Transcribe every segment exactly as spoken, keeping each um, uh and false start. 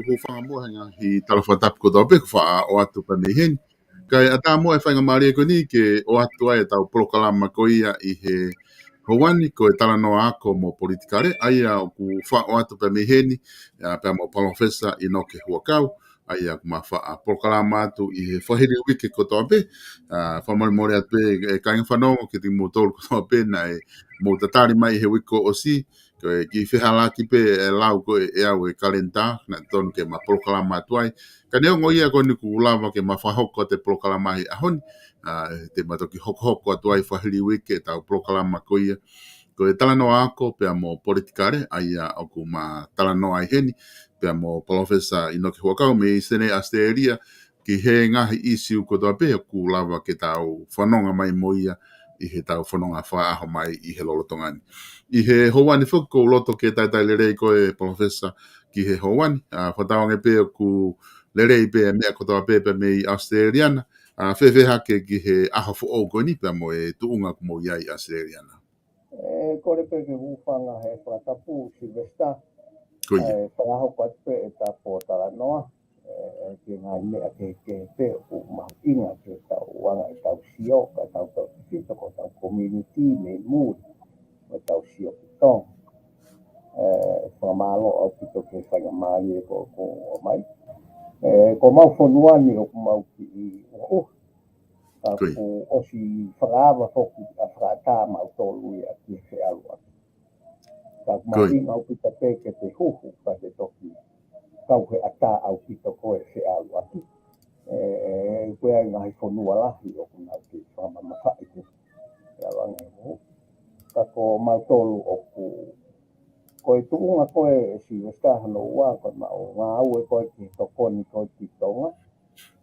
Hūfanga muʻa he ngaahi tala fakatapu kotoa pē kuo faʻa ʻoatu pē mei heni. Kae ʻatā muʻa e faingamālie ko eni ke ʻoatu ai ʻetau polokalama ko ia ʻi he houa ni, ko e talanoa ako mo politikale, ʻa ia ʻoku faʻa ʻoatu pē mei heni, ʻa, pea mo Palōfesa ʻInoke Huʻakau, ʻa ia ʻoku ma faʻa polokalama atu ʻi he fakahili uike kotoa pē, ʻa, fakamolemole atu pē, e kāinga fanongo kiate kimoutolu kotoa pē naʻe mou tatali mai he uike kuo ʻosi, ko e kiʻi fehālaaki pē e lau ko ē ʻe au e kalenta, naʻe tonu ke ma polokalama atu ai. Ka neongo ia ko eni kuo lava ke ma fakahoko atu e polokalama he ʻaho ni, ʻa, te ma toki hokohoko atu ai fakahili uike ʻetau polokalama ko ia. Ko e talanoa ako pea mo politikale, ʻa ia ʻoku ma talanoa ai heni, pea mo Palōfesa ʻInoke Huʻakau mei Senē ʻAositelēlia, ki he ngaahi ʻīsiu kotoa pē ʻoku lava ke tau fononga mai mo ia ʻi heʻetau fononga fakaʻaho mai ʻi he lolotonga ni. ʻI he houa ni foki ʻoku ou loto ke talitali lelei koe Palōfesa ki he houa ni, ʻa, fakatauange pē ʻoku lelei pē e meʻa kotoa pē pea mei ʻAositelēlia na, ʻa, fēfē hake ki he ʻaho foʻou ko eni pea mo e tuʻunga ʻoku mou ʻi ai ʻi ʻAositelēlia na. E, kole pē ke hūfanga he fakatapu Silivesitā. Ko ia. E, fakahoko atu pē ʻeta pōtalanoa, e, e, ki he ngaahi meʻa kehekehe pē ʻoku mahuʻinga ke tau anga ʻetau sio, ka tau tau tefito ko hotau community mei muli, mo ʻetau sio ki Tonga. E, fakamālō ʻaupito ki he faingamālie ko, ko ʻomai. E, ko homau fonua ni ʻoku mau kiʻi ʻuha ʻuha. Ka Ko ia. kuo ʻosi fakaava foki ʻa fakaʻatā mautolu ia ki he feʻaluʻaki. Ka Ko ia. mahuʻinga ʻaupito pē ke te huhu ka te toki kau he ʻatā ʻaupito ko e feʻaluʻaki. E, e, ko e ngaahi fonua lahi ʻoku nau kei fakamamafaʻi ke feʻaluʻaki huhu. Ka ko mautolu ʻoku, ko e tuʻunga ko ē Silivesitā hono ua, ko e mau ngāue ko ē ki he tokoni ko ē ki Tonga,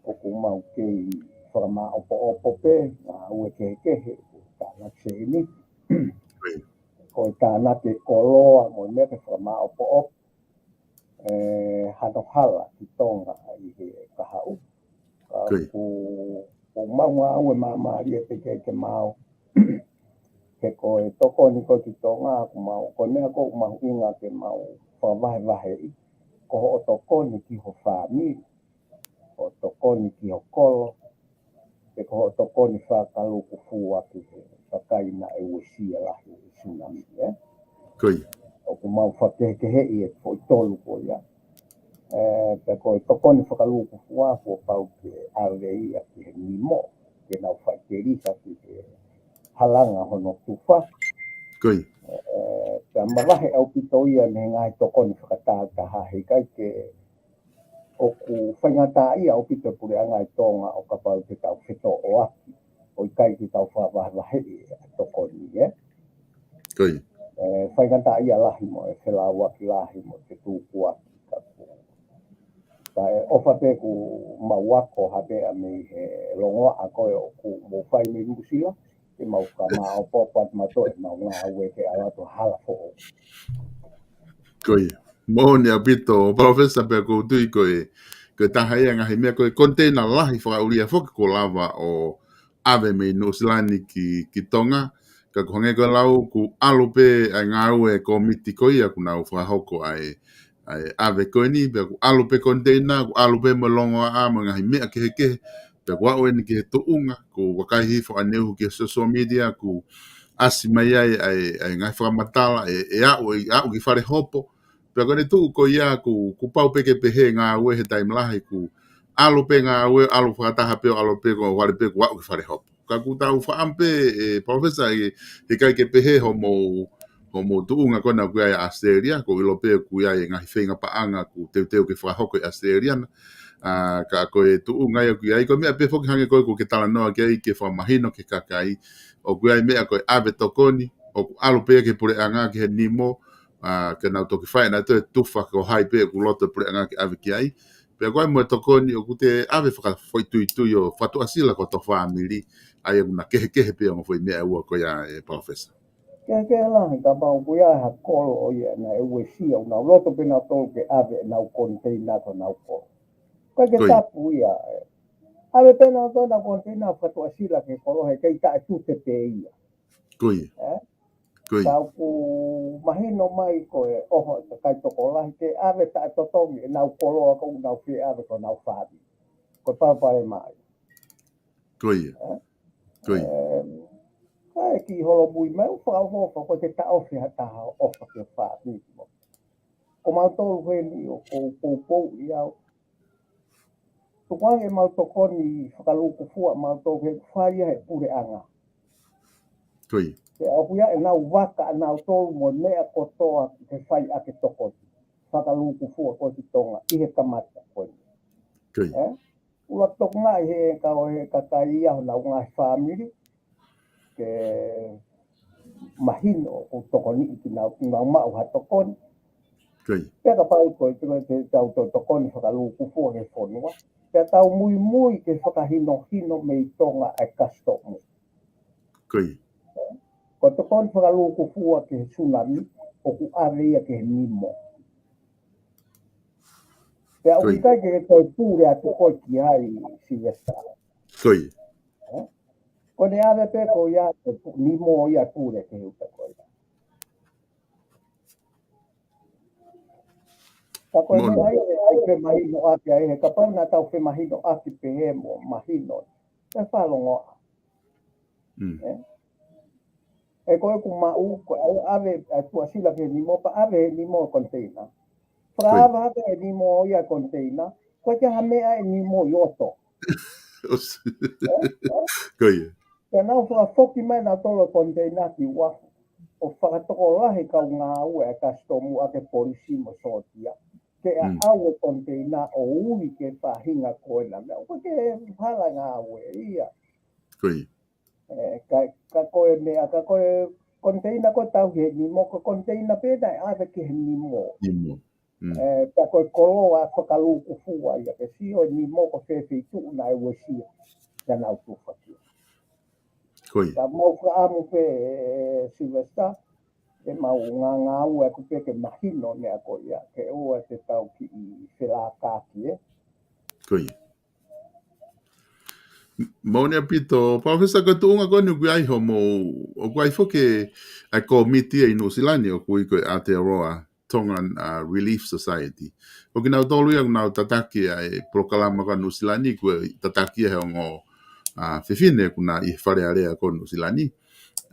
ʻoku mau kei fakamāʻopoʻopo pē ngāue kehekehe, ko e tānaki sēniti, Ko ia. ko e tānaki koloa, mo e meʻa ke fakamāʻopoʻopo, e, hano hala ki Tonga ʻi he kahaʻu. Ka Ko ia. ʻoku, ʻoku mau ngāue māmālie pē ke, ke mau, ke ko e tokoni ko ē ki Tonga, ʻoku mau, ko e meʻa ʻoku mahuʻinga ke mau fakavahevaheʻi, ko hoʻo tokoni ki ho fāmili, hoʻo tokoni ki ho kolo, pe ko hoʻo tokoni fakalūkufua ki he kakai naʻe uesia lahi ʻe he tsunami, e? Ko ia. ʻOku mau fakakehekeheʻi e foʻi tolu ko ia. E, pe ko e tokoni fakalūkufua kuo pau ke ʻave ia ki he nimo, ke nau faʻiteliha ki he halanga hono tufa. Ko ia. E, pea mavahe ʻaupito ia mei he ngaahi tokoni fakatāutaha, heʻikai ke ʻoku faingataʻaʻia ʻaupito e puleʻanga ʻi Tonga ʻo kapau te tau fetōʻaki, ʻo ʻikai ke tau fakavahevaheʻi e tokoni, e? Ko ia. E, faingataʻaʻia lahi mo e felauʻaki lahi mo e fetukuaki ka ko. Ka e ʻofa pē ʻoku mau ako ha meʻa mei he longoaʻa ko ē ʻoku mou fai mei Nuʻusila, ke mau fakamāʻopoʻopo atu mautolu ʻemau ngāue ke ʻalu atu hala foʻou. Ko ia. Moʻoni ʻaupito, Palōfesa, pea ʻoku ou tui ko e, ko e taha ia e ngaahi meʻa, ko e koniteina lahi fakaʻulia foki kuo lava ʻo ʻave mei Nuʻusila ni ki, ki Tonga. Ka ʻoku hangē ko e lau, kuo ʻalu pē ʻa e ngāue e kōmiti ko ia kuo nau fakahoko ʻa e, ʻa e ʻave ko eni, pea kuo ʻalu pē koniteina, kuo ʻalu pē mo e longoaʻa, mo e ngaahi meʻa kehekehe, pea kuo aʻu eni ki he tuʻunga, kuo vakai hifo ʻaneuhu ki he social media, kuo ʻasi mai ai ʻa e, ʻa e ngaahi fakamatala, ʻe, ʻe aʻu, ʻe aʻu ki fale hopo. Pea ko ʻene tuʻu ko ia kuo, kuo pau pē ke pehē ngāue he taimi lahi kuo ʻalu pē ngāue, ʻalu fakataha pē ʻo ʻalu pē ko e ʻalu pē kuo aʻu ki fale hopo. Ka ʻoku tau faʻa ʻamu pē, e, Palōfesa, ʻe, heʻikai ke pehē hoʻomou, hoʻomou tuʻunga ko ena ʻoku ʻi ai ʻa ʻAositelēlia, ʻoku ou ʻilo pē ʻoku ʻi ai e ngaahi feinga paʻanga ʻoku teuteu ke fakahoko ʻi ʻAositelēlia na. ʻA, ka ko e tuʻunga ia ʻoku ʻi ai, ko e meʻa pē foki hangē ko ē ʻoku ke talanoa ki ai ke fakamahino ki he kakai, ʻoku ʻi ai e meʻa ko e ʻave tokoni, ʻoku ʻalu pē ki he puleʻanga ki he nimo, ʻa, ke nau toki fai ʻenautolu e tufa ko hai pē ʻoku loto e puleʻanga ke ʻave ki ai. Pea ko e mo e tokoni ʻoku te ʻave fakafoʻituitui ʻo fakatuʻasila ki hoto fāmili, ʻa ia ʻoku na kehekehe pē ʻa e ongo foʻi meʻa ʻe ua ko ia, e Palōfesa. Kehekehe lahi, kapau ʻoku ʻi ai ha kolo ʻo ia naʻe uesia, ʻoku nau loto pē nautolu ke ʻave ʻenau koniteina ki honau kolo. Ko e ke Ko ia. tapu ia, e. ʻAve pē nautolu ʻenau koniteina ʻo fakatuʻasila ki he kolo, heʻikai taʻetute pē ia. Ko ia. E? Ko ia. Ka ʻoku mahino mai ko e ʻoho ʻa e kakai tokolahi ke ʻave taʻetotongi ʻenau koloa ko ʻenau fie ʻave ko ʻenau fāmili. Ko e palopalema ia. Ko ia. Ē? Ko ia. Ē, ka e kiʻi holomui mai, ʻoku fakaʻofoʻofa ko e ke taʻofi ha taha ʻofa ki he fāmili mo. Ko mautolu heni ʻoku ou poupouʻi au. Tukuange ʻemau tokoni fakalūkufua mautolu he fai ia he puleʻanga. Ko ia. Pea ʻoku ʻi ai ʻenau vaka ʻanautolu mo e meʻa kotoa ke fai ʻaki e tokoni fakalūkufua ko ē ki Tonga ʻi he kamata ko ē. Ko ia. Ē? ʻUluaki tokangaʻi he ka ʻo e kakai ia honau ngaahi fāmili ke mahino ʻoku tokoniʻi kinautolu, nau maʻu ha tokoni. Ko ia. Pea kapau ko e te, te tau to-, tokoni fakalūkufua he fonua. Pea tau muimui ke fakahinohino mei Tonga ʻa e kasitomu. Ko ia. Ko e tokoni fakalūkufua ki he tsunami, ʻoku ʻave ia ki he nimo. Pea ʻoku ʻikai ke toe pule atu koe ki ai, Sylvester. Ko ia. Ē? Ko ʻene ʻave pē ko ia, ko e pu-, nimo ia pule ki he uta ko ia. Ka ko e meʻa ia, ʻai femahinoʻaki ai, he kapau naʻa tau femahinoʻaki pehē mo mahino. Pea fakalongoaʻa. Mm. Ē? ʻE ko ʻeku maʻu, ko e ʻave, ʻa e tuʻasila ki he nimo, pea ʻave he nimo e container. Fakaava hake e nimo ia container, ko e ke ha meʻa e nimo ʻi ʻoto. Ko ia. Pea nau fakafoki mai nautolu e container ki uafu. ʻO fakatokolahi kau ngāue ʻa e kasitomu ʻaki e polisi mo sōtia. Ke ʻaʻau e container ʻo ui ki he faʻahinga ko ena meʻa. ʻOku ke hala ngāue ia. Ko ia. Ē, ka, ka ko e meʻa, ka ko e container ko e tau he nimo, ko e container pē naʻe ʻave ki he nimo. Nimo. Mm. Ē, ka ko e koloa fakalūkufua ia ke sio e nimo ko fē feituʻu naʻe uesia ia nau tufa ki ai. Ko ia. Ka mau fakaʻamu pē, ē, Sylvester, ʻemau ngāngāue ʻaku pē ke mahino meʻa ko ia, ke ʻoua te tau kiʻi felākaki, ē. Ko ia. Mālō ʻaupito, Palōfesa, ko e tuʻunga ko eni ʻoku ʻi ai hoʻomou, ʻoku ʻi ai foki ʻa e kōmiti ʻi Nuʻusila ni ʻoku ui ko e Aotearoa Tongan, uh, Relief Society. Ko kinautolu ia ʻoku nau tataki ʻa e polokalama ko ē ʻa Nuʻusila ni, ʻoku tataki ia he ongo, uh, fefine ʻoku nau ʻi he Fale Alea ko Nuʻusila ni.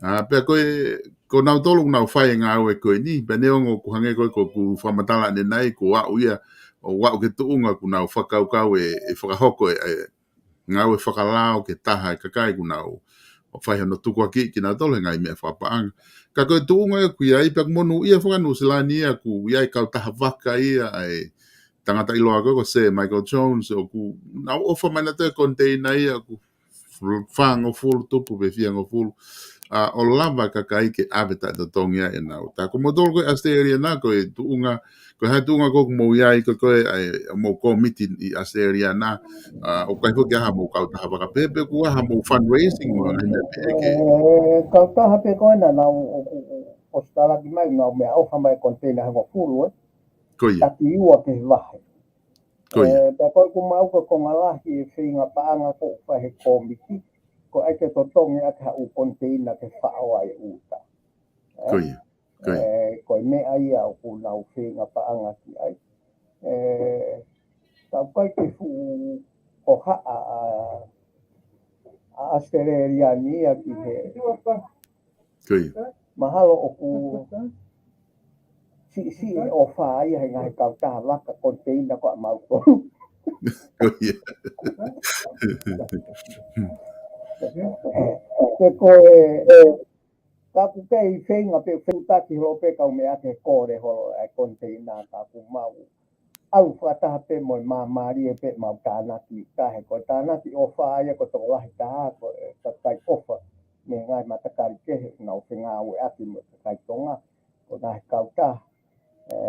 Uh, pea ko e, ko nautolu ʻoku nau fai e ngāue ko eni, pea neongo ʻoku hangē ko e, ko ʻeku fakamatala ʻanenai, ʻoku aʻu ia, ʻo aʻu ki he tuʻunga ʻoku nau fakakaukau ʻe, ʻe fakahoko e, e ngāue fakalao ki he taha e kakai ʻoku nau ʻo fai hono tukuakiʻi kinautolu he ngaahi meʻa fakapaʻanga. Ka ko e tuʻunga ia ʻoku ʻi ai, pea ʻoku monūʻia foki ʻa Nuʻusila ni ia ʻoku ʻi ai e kautaha vaka ia ʻa e tangata ʻiloa ko ē ko Sir Michael Jones, ʻoku nau ʻofa mai nautolu e container ia ʻoku fāngofulu tupu pe fiengofulu. ʻA, ʻo lava e kakai ke ʻave taʻetotongi ai ʻenau. Tā ko moutolu ko ē ʻAositelēlia na, ko e tuʻunga, ko e hā e tuʻunga ko ē ʻoku mou ʻi ai, ko e, ko e, ʻa e, mou kōmiti ʻi ʻAositelēlia na, ʻa, ʻoku ʻi ai foki ha mou kautaha vaka pē, pe ʻoku ʻi ai ha mou fundraising mo e ngaahi meʻa pehē ke. Ē, kautaha pē ko ena naʻa nau, ʻo, ʻo, ʻo, ʻo talaki mai, nau meʻaʻofa mai e container hongofulu, ē. Ko ia. Taki ua ki he vahe. Ko ia. Ē, pea ko ʻeku maʻu ko e konga lahi e feinga paʻanga ʻoku fai he kōmiti, ko e ʻai ke totongi ʻaki ha ʻū container ke faʻo ai e uta. Ē? Ko ia. Ko ia. Ē, ko e meʻa ia ʻoku nau feinga paʻanga ki ai. Ē, ka ʻoku ʻikai ke fuʻu hohaʻa ʻa, ʻa ʻAositelēlia ni ia ki he Ko ia. Mahalo ʻoku siʻisiʻi e ʻofa ia he ngaahi kautaha vaka container ko ʻamautolu. Ko ia. Ke ko e, ka ʻoku kei feinga pē, feutaki holo pē kau meʻa ke kole holo e container ka ʻoku mau ʻalu fakataha pē mo e māmālie pē mau tānaki tahe. Ko e tānaki ʻofa ia ko e tokolahi taha, ko e kakai ʻofa mei he ngaahi matakali kehe, nau fengāueʻaki mo e kakai Tonga, ko e ngaahi kautaha. Ē,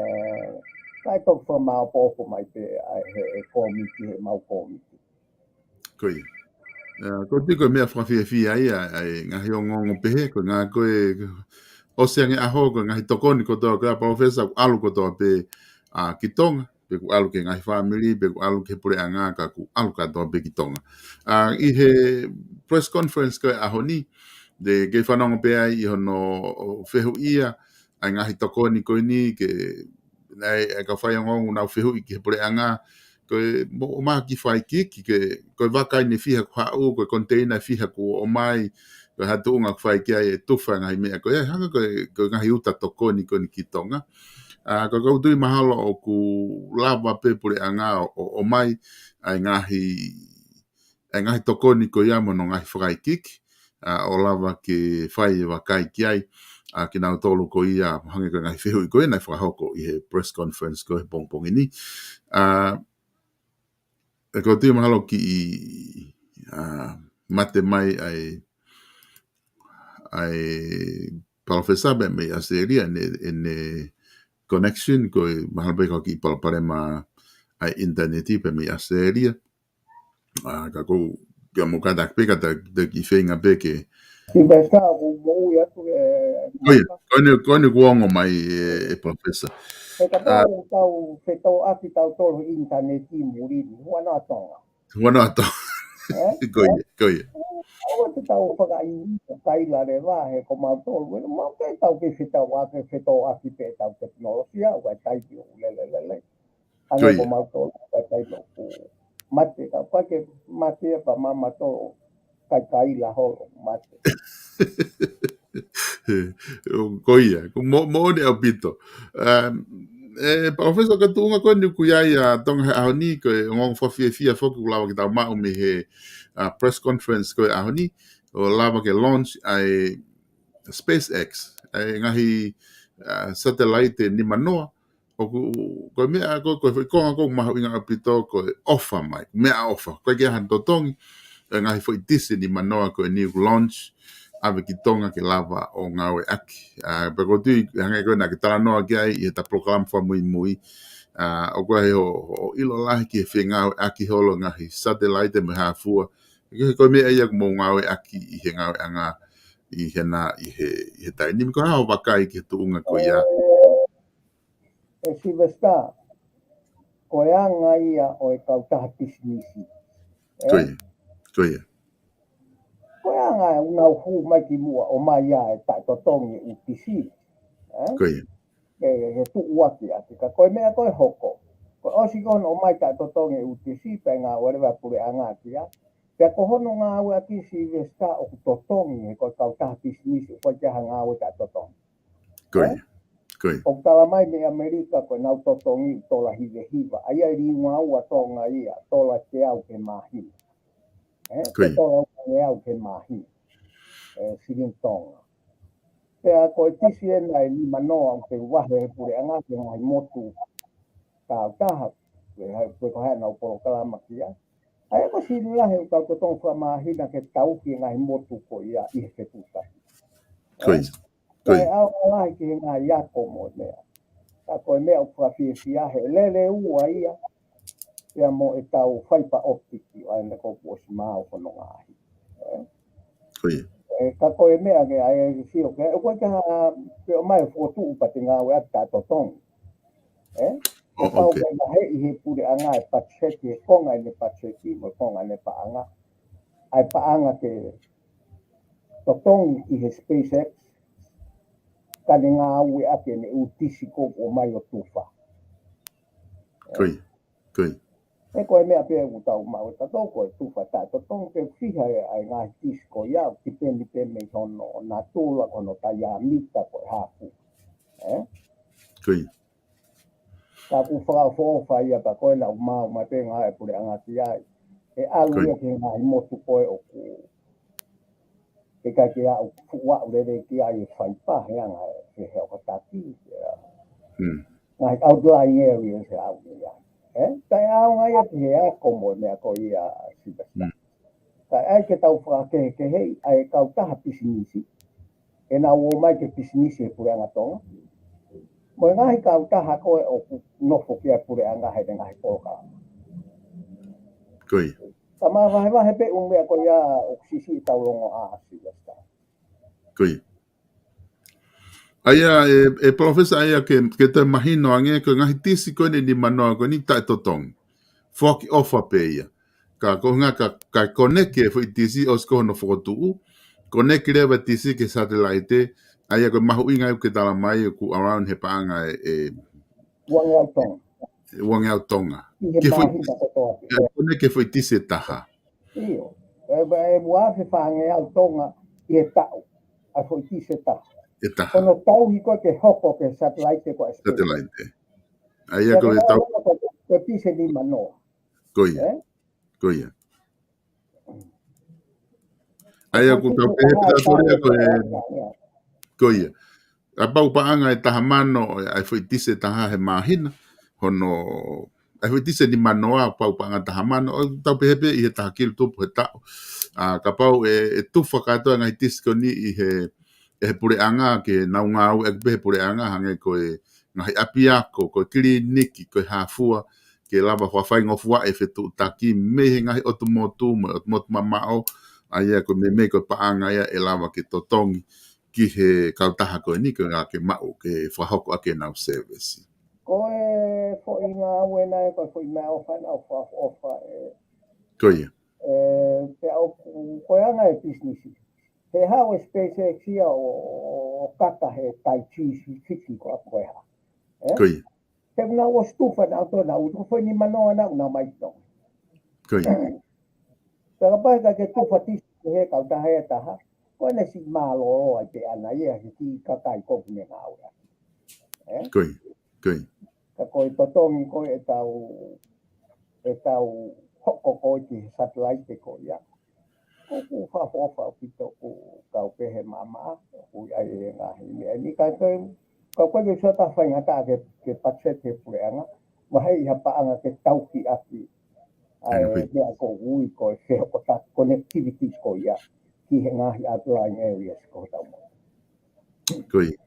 kae toki fakamaopoopo mai pē ʻa e, he, he kōmiti, he mau kōmiti. Ko ia. Ē, ko e tiko e meʻa fakafiefia ia, ʻa e ngaahi ongoongo pehē, ko e ngaahi ko e, ʻosi ange ʻaho, ko e ngaahi tokoni kotoa, ko e ʻa Palōfesa, ʻoku ʻalu kotoa pē, ʻa, ki Tonga, pe ʻoku ʻalu ki he ngaahi fāmili, pe ʻoku ʻalu ki he puleʻanga, ka ʻoku ʻalu kātoa pē ki Tonga. ʻA, ʻi he press conference ko ē ʻaho ni, Te ke fanongo pē ai ʻi hono fehuʻia ʻa e ngaahi tokoni ko eni ke, naʻe, ʻa e kau faiongoongo nau fehuʻi ki he puleʻanga, ko e mo-, ʻomai ki fai kiki ke, ko e vaka ʻe fiha kuo haʻu, ko e koniteina ʻe fiha kuo ʻomai, ko e hā e tuʻunga ʻoku fai ki ai e tufa e ngaahi meʻa ko ia, hangē ko e, ko e ngaahi uta tokoni ko eni ki Tonga. ʻA, ko e kau tui mahalo ʻoku lava pē puleʻanga ʻo, ʻo, ʻomai ʻa e ngaahi, ʻa e ngaahi tokoni ko ia mo hono ngaahi fakaikiiki, ʻa, ʻo lava ke fai e vakai ki ai, ʻa, kinautolu ko ia, hangē ko e ngaahi fehuʻi ko ia naʻe fakahoko ʻi he press conference ko ē he pongipongi ni. ʻA, ʻe ko e tui mahalo kiʻi, ʻa, mate mai ʻa e, ʻa e palōfesa pē mei ʻAositelēlia, ʻene, ʻene connection, ko e mahalo pē ko e kiʻi palopalema ʻa e ʻinitaneti pē mei ʻAositelēlia. ʻA, ka ʻoku ou, ka mou kātaki pē, kātaki kiʻi feinga pē ke. Sylvester, ʻoku mou ui atu e. Ko ia, ko eni, ko eni kuo ongo mai e, e palōfesa. He ka ʻA, tau, tau fetōʻaki tautolu he ʻinitaneti muli ni, huanoa Tonga. Huanoa Tonga. Ē? Ko ia, ko ia. ʻOua te tau fakaʻi, kaila leva he ko mautolu. Ē, mau ke tau ke fetōʻaki, fetōʻaki pē ʻetau tekinolosia, ʻoku ʻi ai e taimi ʻoku lele, lele. Ko ia. Hangē ko mautolu, ʻi ai e taimi ʻoku mate, ka ʻoku ʻikai ke mate ia pea mautolu kaikaila holo, mate. Ko ia, ko mo-, moʻoni ʻaupito. Um, e, Palōfesa, ko e tuʻunga ko eni ʻoku ʻi ai ʻa Tonga he ʻaho ni, ko e ongoongo fakafiefia foki ʻoku lava ke tau maʻu mei he, ʻa, press conference ko e ʻaho ni, ʻo lava ke launch ʻa e SpaceX, ʻa e ngaahi, ʻa, satellite ʻe nimanoa, ʻoku, ko e meʻa ko, ko e foʻi konga ko ē mahuʻinga ʻaupito ko e ʻofa mai, meʻaʻofa. ʻOku ʻikai ke ʻi ai hano totongi, e ngaahi foʻi tisi ʻe nimanoa ko eni ʻoku launch, ʻave ki Tonga ke lava ʻo ngāueʻaki. ʻA, pea ʻoku ou tui, hangē ko ē naʻa ke talanoa ki ai ʻi heʻeta polokalama fakamuimui, ʻa, ʻoku ʻi ai hoʻo, hoʻo ʻilo lahi ki he fengāueʻaki holo e ngaahi satellite mo e hā fua. Ko e, ko e meʻa ia ʻoku mou ngāueʻaki ʻi he ngāueʻanga ʻi hena, ʻi he, ʻi he taimi ni, ko e hā hoʻo vakai ki he tuʻunga ko ia. ʻE Sylvester, ko e anga ia ʻo e kautaha pisinisi. Ē? Ko ia, ko ia. Ko e anga ʻoku nau hū mai ki muʻa ʻo ʻomai ʻa e taʻetotongi ʻū tisi. Ē? Ko ia. Ē, he tuʻuaki ʻaki, ka ko e meʻa ko ē hoko. Ko e ʻosi ko hono ʻomai taʻetotongi ʻū tisi, pea ngāue leva e puleʻanga ki ai. Pea ko hono ngāueʻaki, Sylvester, ʻoku totongi he ko e kautaha pisinisi, ʻoku ʻikai ke ʻi ai ha ngāue taʻetotongi. Ko ia. Ē? Ko ia. ʻOku tala mai mei ʻAmelika ko ʻenau totongi ʻe tola hiva hiva. ʻA ia ʻe liunga ua Tonga ia, tola teau ki he māhina. Ē? Ko ia. Tola ua ngeau ki he māhina. Ē, silingi Tonga. Pea ko e tisi ena ʻe nimanoa ʻoku teu vahe he puleʻanga ki he ngaahi motu tāutaha. Ko e hā, ko e hā ʻenau polokalama ki ai. ʻA ia ko e sini lahi ʻoku tau totongi fakamāhina ke tauhi e ngaahi motu ko ia ʻi he fetuʻutaki. Ko ia. Ko ia. Kae ʻaonga lahi ki he ngaahi ako mo e meʻa. Ka ko e meʻa ʻoku fakafiefia he lele ua ia. Ia mo ʻetau fiber optic ʻa ena ko ē kuo ʻosi maau hono ngaahi. Ē? Ko ia. Ē, ka ko e meʻa ke ʻai e sio ke, ʻoku ʻikai ke ha, ke ʻomai fokotuʻu pea te ngāueʻaki taʻetotongi. Ē? ʻO, ʻo pau ʻoku ʻikai ke vaheʻi he puleʻanga e patiseti, he konga ʻene patiseti, mo e konga ʻene paʻanga. ʻA e paʻanga ke totongi ʻi he SpaceX, ka ne ngāueʻaki ʻene ʻū tisi ko ē ʻomai ʻo tufa. Ko ia, ko ia. Ē, ko e meʻa pē ʻoku tau maʻu ʻe tautolu ko e tufa taʻetotongi, pe fiha e, ʻa e ngaahi tisi ko ia, ʻoku tipeni pē mei hono natula, ko hono taiamita, ko e hā fua. Ē? Ko ia. Ka ʻoku fakaʻofoʻofa ia pea ko ena ʻoku maau mai pē ngāue e puleʻanga ki ai. ʻE ʻalu ia ki he ngaahi motu ko ē ʻoku ʻikai ke aʻu fuʻu aʻu lelei ki ai e fiber he anga e he ʻoku taki. Ngaahi outlying areas he ʻalu ia. Ē? Kae ʻaonga ia ki he ako mo e meʻa ko ia Sylvester. Kae ʻai ke tau fakakehekeheʻi ʻa e kautaha pisinisi. ʻEnau ō mai ke pisinisi he puleʻanga Tonga. Mo e ngaahi kautaha ko ē ʻoku nofo ki ai e puleʻanga he ngaahi polokalama. Ko ia. Ka mavahevahe pē ʻū meʻa ko ia ʻoku siʻisiʻi ʻetau longoaʻa Sylvester. Ko ia. ʻA ia, e, e Palōfesa, ʻa ia ke, ke toe mahino ange, ko e ngaahi tisi ko eni ʻe nimanoa ko eni taʻetotongi. Foaki ʻofa pē ia. Ka ko e ʻuhinga ka, ka koneki e foʻi tisi ʻosi ko hono fokotuʻu, connect leva e tisi ki he satellite, ʻa ia ko e mahuʻinga ʻoku ke tala mai ʻoku around he paʻanga ʻe, ʻe Uangeau Tonga. Uangeau Tonga. ʻI he Ki he foʻi māhina kotoa pē. ʻE, connect ki he foʻi tisi ʻe taha. ʻIo. ʻE, ʻe, ʻe ua afe fāngeau Tonga ʻi he taʻu. ʻA e foʻi tisi ʻe taha. ʻE taha. Ko hono tauhi ko ē ke hoko ki he satellite ko e SpaceX. Satellite. ʻA ia ko e tau. Ko e tisi ʻe nimanoa. Ko ia. Eh? Ko ia. ʻA ia ʻoku tau pehē pē tautolu ia ko e, ko ia. Kapau paʻanga ʻe taha mano, ʻa e foʻi tisi ʻe taha he māhina, hono, ʻa e foʻi tisi ʻe nimanoa, kapau paʻanga ʻe taha mano, ʻoku tau pehē pē ʻi he taha kilu tupu he taʻu. ʻA, kapau ʻe, ʻe tufa kātoa e ngaahi tisi ko eni ʻi he, ʻe he puleʻanga ke nau ngāueʻaki pē he puleʻanga, hangē ko e ngaahi ʻapiako, ko e kiliniki, ko e hā fua, ke lava fakafaingofuaʻi e fetuʻutaki mei he ngaahi ʻotu motu mo e ʻotu motu mamaʻo, ʻa ia ko e meimei ko e paʻanga ia ʻe lava ke totongi ki he kautaha ko eni ko e ngā ke maʻu ke fakahoko ʻaki ʻenau service. Ko e foʻi ngāue naʻe ko e foʻi meʻaʻofa naʻa ku fakaʻofoʻofa ʻe. Ko ia. ʻE, pea ʻoku, ko e anga e pisinisi. He haʻu e SpaceX ia ʻo, ʻo, ʻo kaka he tai tisi fiki ko aku e hā. Eh? Ko ia. He naʻa nau ʻosi tufa naʻa nau tō naʻa nau tufa nimanoa naʻa nau ō mai ki Tonga. Ko ia. Pea kapau ʻe ʻikai ke tufa tisi he kautaha ʻe taha, ko ʻene siʻi mālōlō ai pē ʻana ia he kiʻi kakai ko ē ʻoku ne ngāueʻaki. Eh? Ko ia. Ko ia. Ka ko e totongi ko ē ʻetau, ʻetau hoko ko ē ki he satellite ko ia. ʻOku fakaʻofoʻofa ʻaupito ʻoku kau pē he maʻamaʻa, ʻoku ʻi ai e ngaahi meʻa ni ka ko e, ka ko e ke sota faingataʻa ke, ke patiseti he puleʻanga, mahalo ʻi ha paʻanga ke tauhi ʻaki ʻa e meʻa ko ē ʻoku ui ko e fehokotaki connectivity ko ia, ki he ngaahi outlying areas ko hotau motu. Ko ia.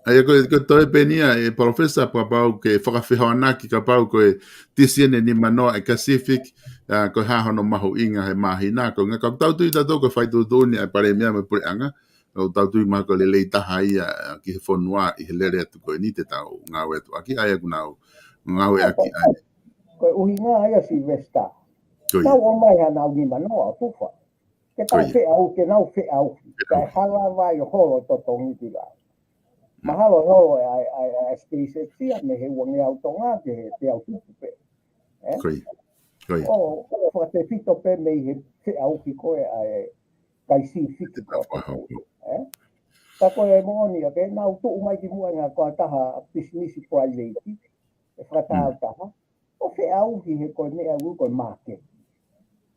ʻA ia ko e, ko e toe pē eni ia, ʻe Palōfesa, kapau ke fakafehoanaki kapau ko e tisi ʻe nimanoa ʻa e Pacific, ʻa, ko e hā hono mahuʻinga he māhina, ko e ngaahi ka tau tui tautolu ko e fai tuʻutuʻuni ʻa e Palēmia mo e puleʻanga, ʻoku tau tui mahalo ko e lelei taha ia, ʻa, ki he fonua ʻi he lele atu ko eni te tau ngāue atu ʻaki, ʻa ia ʻoku nau ngāueʻaki ai. Ko e ʻuhinga ia Sylvester. Ko ia. Nau ō mai hanau nimanoa ʻo tufa. Ke tau feʻauhi, ke nau feʻauhi. Kae hala vai ʻo holo totongi ki ai. Mahalo holo ʻa e, ʻa e, ʻa e SpaceX ia mei he uangeau Tonga ki he teau tupu pē. Eh? Ko ia. Ko ia. ʻO, ʻo fakatefito pē mei he feʻauhi ko ē ʻa e kai sifiki ko ē. Eh? Ka ko e moʻoni ia ke nau tuʻu mai ki muʻa ʻi he kautaha pisinisi private. ʻE fakatāutaha. ʻO feʻauhi he ko e meʻa ʻoku ui ko e māketi.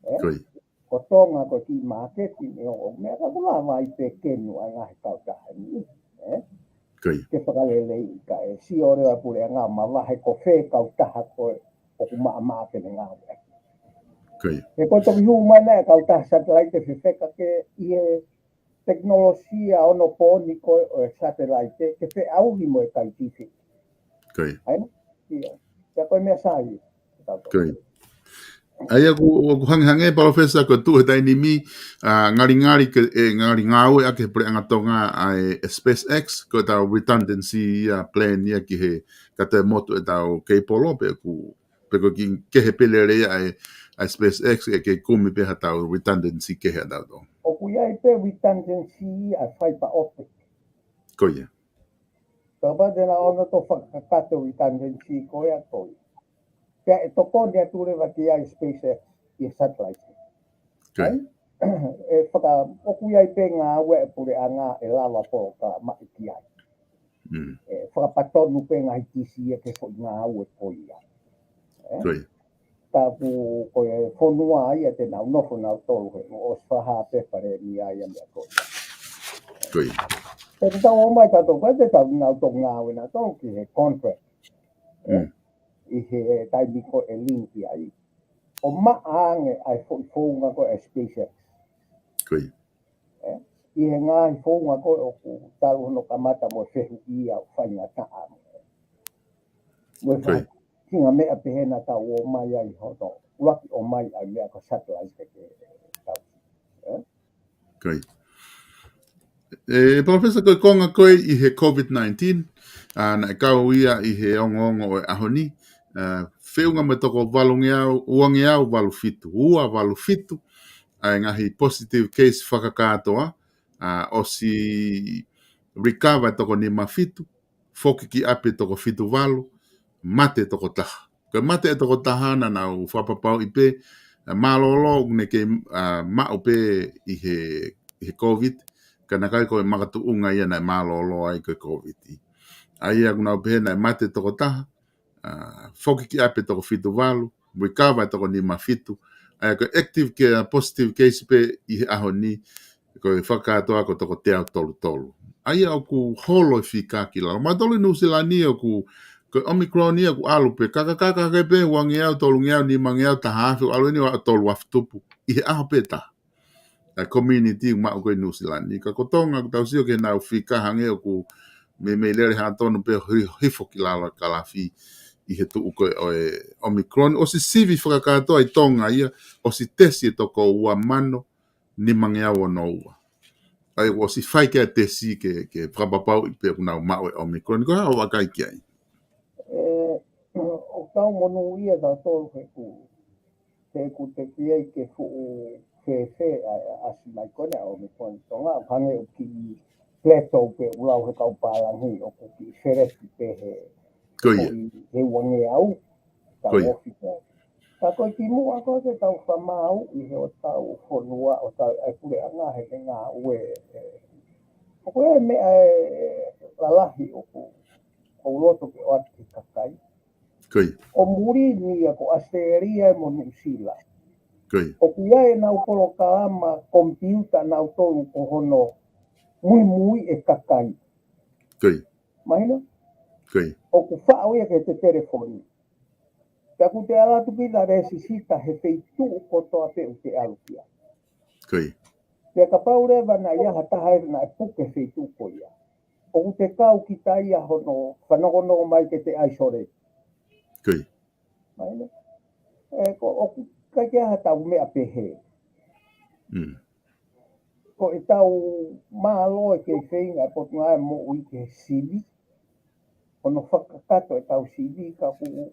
Eh? Ko ia. Ko Tonga ko e kiʻi māketi ni ʻo, ʻo meʻa ka ko lava ai pē kenu ʻa e ngaahi kautaha ni. Eh? Ko ia. Ke fakaleleiʻi kae sio leva puleʻanga mavahe ko fē kautaha ko ē ʻoku maʻamaʻa ke ne ngāueʻaki. Ko ia. He ko e toki hū mai naʻe kautaha satellite fefeka ke ʻi he tekinolosia ʻo e pooni ko ē ʻo e satellite ke feʻauhi mo e kai sifiki. Ko ia. ʻA ia, ia. Ia ko e meʻa sai. Ko ia. ʻA ia ʻoku, ʻoku hangehangē Palōfesa ko e tuʻu he taimi ni, ʻa, ngalingali ke, ʻe ngali ngāueʻaki he puleʻanga Tonga ʻa e SpaceX, ko ʻetau redundancy ia plan ia ki he kata e motu ʻetau keipolo pe ʻoku, pe ko e kiʻi kehe pē lelei ia ʻa e, ʻa e SpaceX ʻe kei kumi pē haʻatau redundancy kehe ʻatautolu. ʻOku ʻi ai pē redundancy ʻa e fiber optic. Ko ia. Kapau te nau ō ʻo fakakakato redundancy ko ia ko ia. Pea ʻe tokoni atu leva ki ai SpaceX ʻi he satellite. Ko ia. ʻE faka, ʻoku ʻi ai pē ngāue ʻa e puleʻanga ʻe lava polokalama ki ai. Mm. ʻE fakapatonu pē ngaahi tisi ia ki he foʻi ngāue ko ia. Eh? Ko ia. Ka ʻoku ko e fonua ia te nau nofo nautolu he ʻosi fakahā pē Palēmia ia meʻa ko ia. Ko ia. Pea te tau ō mai tautolu ko e te tau nau toki ngāue nautolu ki he contract. Mm. ʻI he taimi ko ē ʻe link ai. ʻO maʻa ange ʻa e foʻi founga ko ē ʻa e SpaceX. Ko ia. Eh? ʻI he ngaahi founga ko ē ʻoku talu hono kamata mo e fehuʻi ʻoku faingataʻa. Mo e Ko ia. faʻahinga meʻa pehē naʻa tau ō mai ai hono ʻuluaki ō mai ʻa e meʻa ko e satellite ke tau. Eh? Ko ia. ʻE, Palōfesa, ko e konga ko ē ʻi he COVID nineteen, ʻa, naʻe kau ia ʻi he ongoongo ʻo e ʻaho ni, ʻa, feʻunga mo e toko valungeau, uangeau valu fitu, ua valu fitu, ʻa e ngaahi positive case fakakātoa, ʻa, ʻosi recover e toko nima fitu, foki ki ʻapi e toko fitu valu, mate e toko taha. Ko e mate e toko taha naʻa nau fakapapauʻi pē, ʻa, mālōlō ʻoku ne kei, ʻa, maʻu pē ʻi he, ʻi he COVID, ka naʻe ʻikai ko e makatuʻunga ia naʻe mālōlō ai ko e COVID. ʻA ia ʻoku nau pehē naʻe mate e toko taha, ʻa, foki ki ʻapi e toko fitu valu, recover e toko nima fitu. ʻA ia ko e active ke, ʻa, positive case pē ʻi he ʻaho ni, ko e fakakātoa ko e toko teau tolu tolu. ʻA ia ʻoku holo e fika ki lalo. Mautolu ʻi Nuʻusila ni ʻoku, ko e Omicron ia ʻoku ʻalu pē, kakakaka ke pē uangeau, tolungeau, nimangeau, taha afe, ʻalu eni ʻo aʻu tolu afe tupu ʻi he ʻaho pē taha. ʻA e community ʻoku maʻu ko ē ʻi Nuʻusila ni. Ka ko Tonga, ʻoku tau sio ki heʻenau fika hangē ʻoku meimei lele hangatonu pē hi-, hifo ki lalo e kalafi ʻi he tuʻu ko ē ʻo e Omicron. ʻOsi sivi fakakātoa ʻi Tonga ia, ʻosi tesi e toko ua mano, nimangeau ono ua. ʻA ia ʻoku ʻosi fai ki ai e tesi ke, ke fakapapauʻi pē ʻoku nau maʻu e Omicron. Ko e hā hoʻo vakai ki ai? ʻE, ʻoku tau monūʻia tautolu he ʻoku, he ʻoku teʻeki ai ke fuʻu fēfē ʻa, ʻa, ʻasi mai ko eni ʻa e Omicron ʻi Tonga, ʻo hangē ʻoku kiʻi plateau pē ʻoku lau he kau pālangi, ʻoku kiʻi feleti pē he, Ko ia. ʻi he uangeau, tau Ko ia. ofi pē. Ka ko e kimuʻa ko ē ke tau fakamaauʻi he ʻo tau fonua, ʻo tau ʻai puleʻanga he, he ngāue, ʻe, ʻoku ʻi ai e meʻa ʻe lalahi ʻoku, ʻoku ou loto ke ʻoatu ki he kakai. Ko ia. ʻO muli ni ia ko ʻAositelēlia mo Nuʻusila. Ko ia. ʻOku ʻi ai ʻenau polokalama komipiuta nautolu ko hono muimui e kakai. Ko ia. Mahino? Ko ia. ʻOku faʻo ia ki he telefoni. Pea ʻoku te ʻalu atu ki he lēsisita he feituʻu kotoa pē ʻoku te ʻalu ki ai. Ko ia. Pea kapau leva naʻe ʻi ai ha taha ʻe naʻe puke he feituʻu ko ia, ʻoku te kau kita ia hono fanongonongo mai ke te isolate. Ko ia. Mahino? ʻE, ko, ʻoku ʻikai ke ʻi ai ha tau meʻa pehē. Mm. Ko e tau mālō e kei feinga e Potungāue Moʻui ke sivi, hono fakakakato e tau sivi ka ʻoku,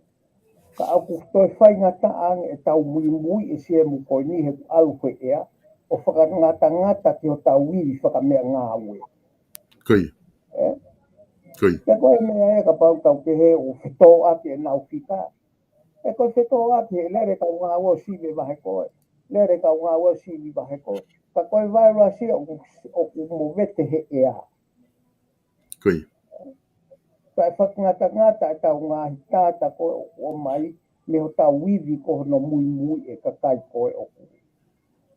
ka ʻoku toe faingataʻa ange e tau muimui e siemu ko eni he ʻoku ʻalu ko ē ia, ʻo fakangatangata ki hotau ivi fakameʻangāue. Ko ia. ʻE? Ko ia. Pea ko e meʻa ia kapau tau pehē ʻoku fetōʻaki ʻenau fika. ʻE ko e fetōʻaki he lele kau ngāue ʻo sivi vahe ko ē. Lele kau ngāue ʻo sivi vahe ko ē. Ka ko e vailasi ʻoku, ʻoku movete he ʻea. Ko ia. Ka e fakangatangata e tau ngaahi tata ko ē ʻoku ʻomai mei hotau ivi ko hono muimui e kakai ko ē ʻoku,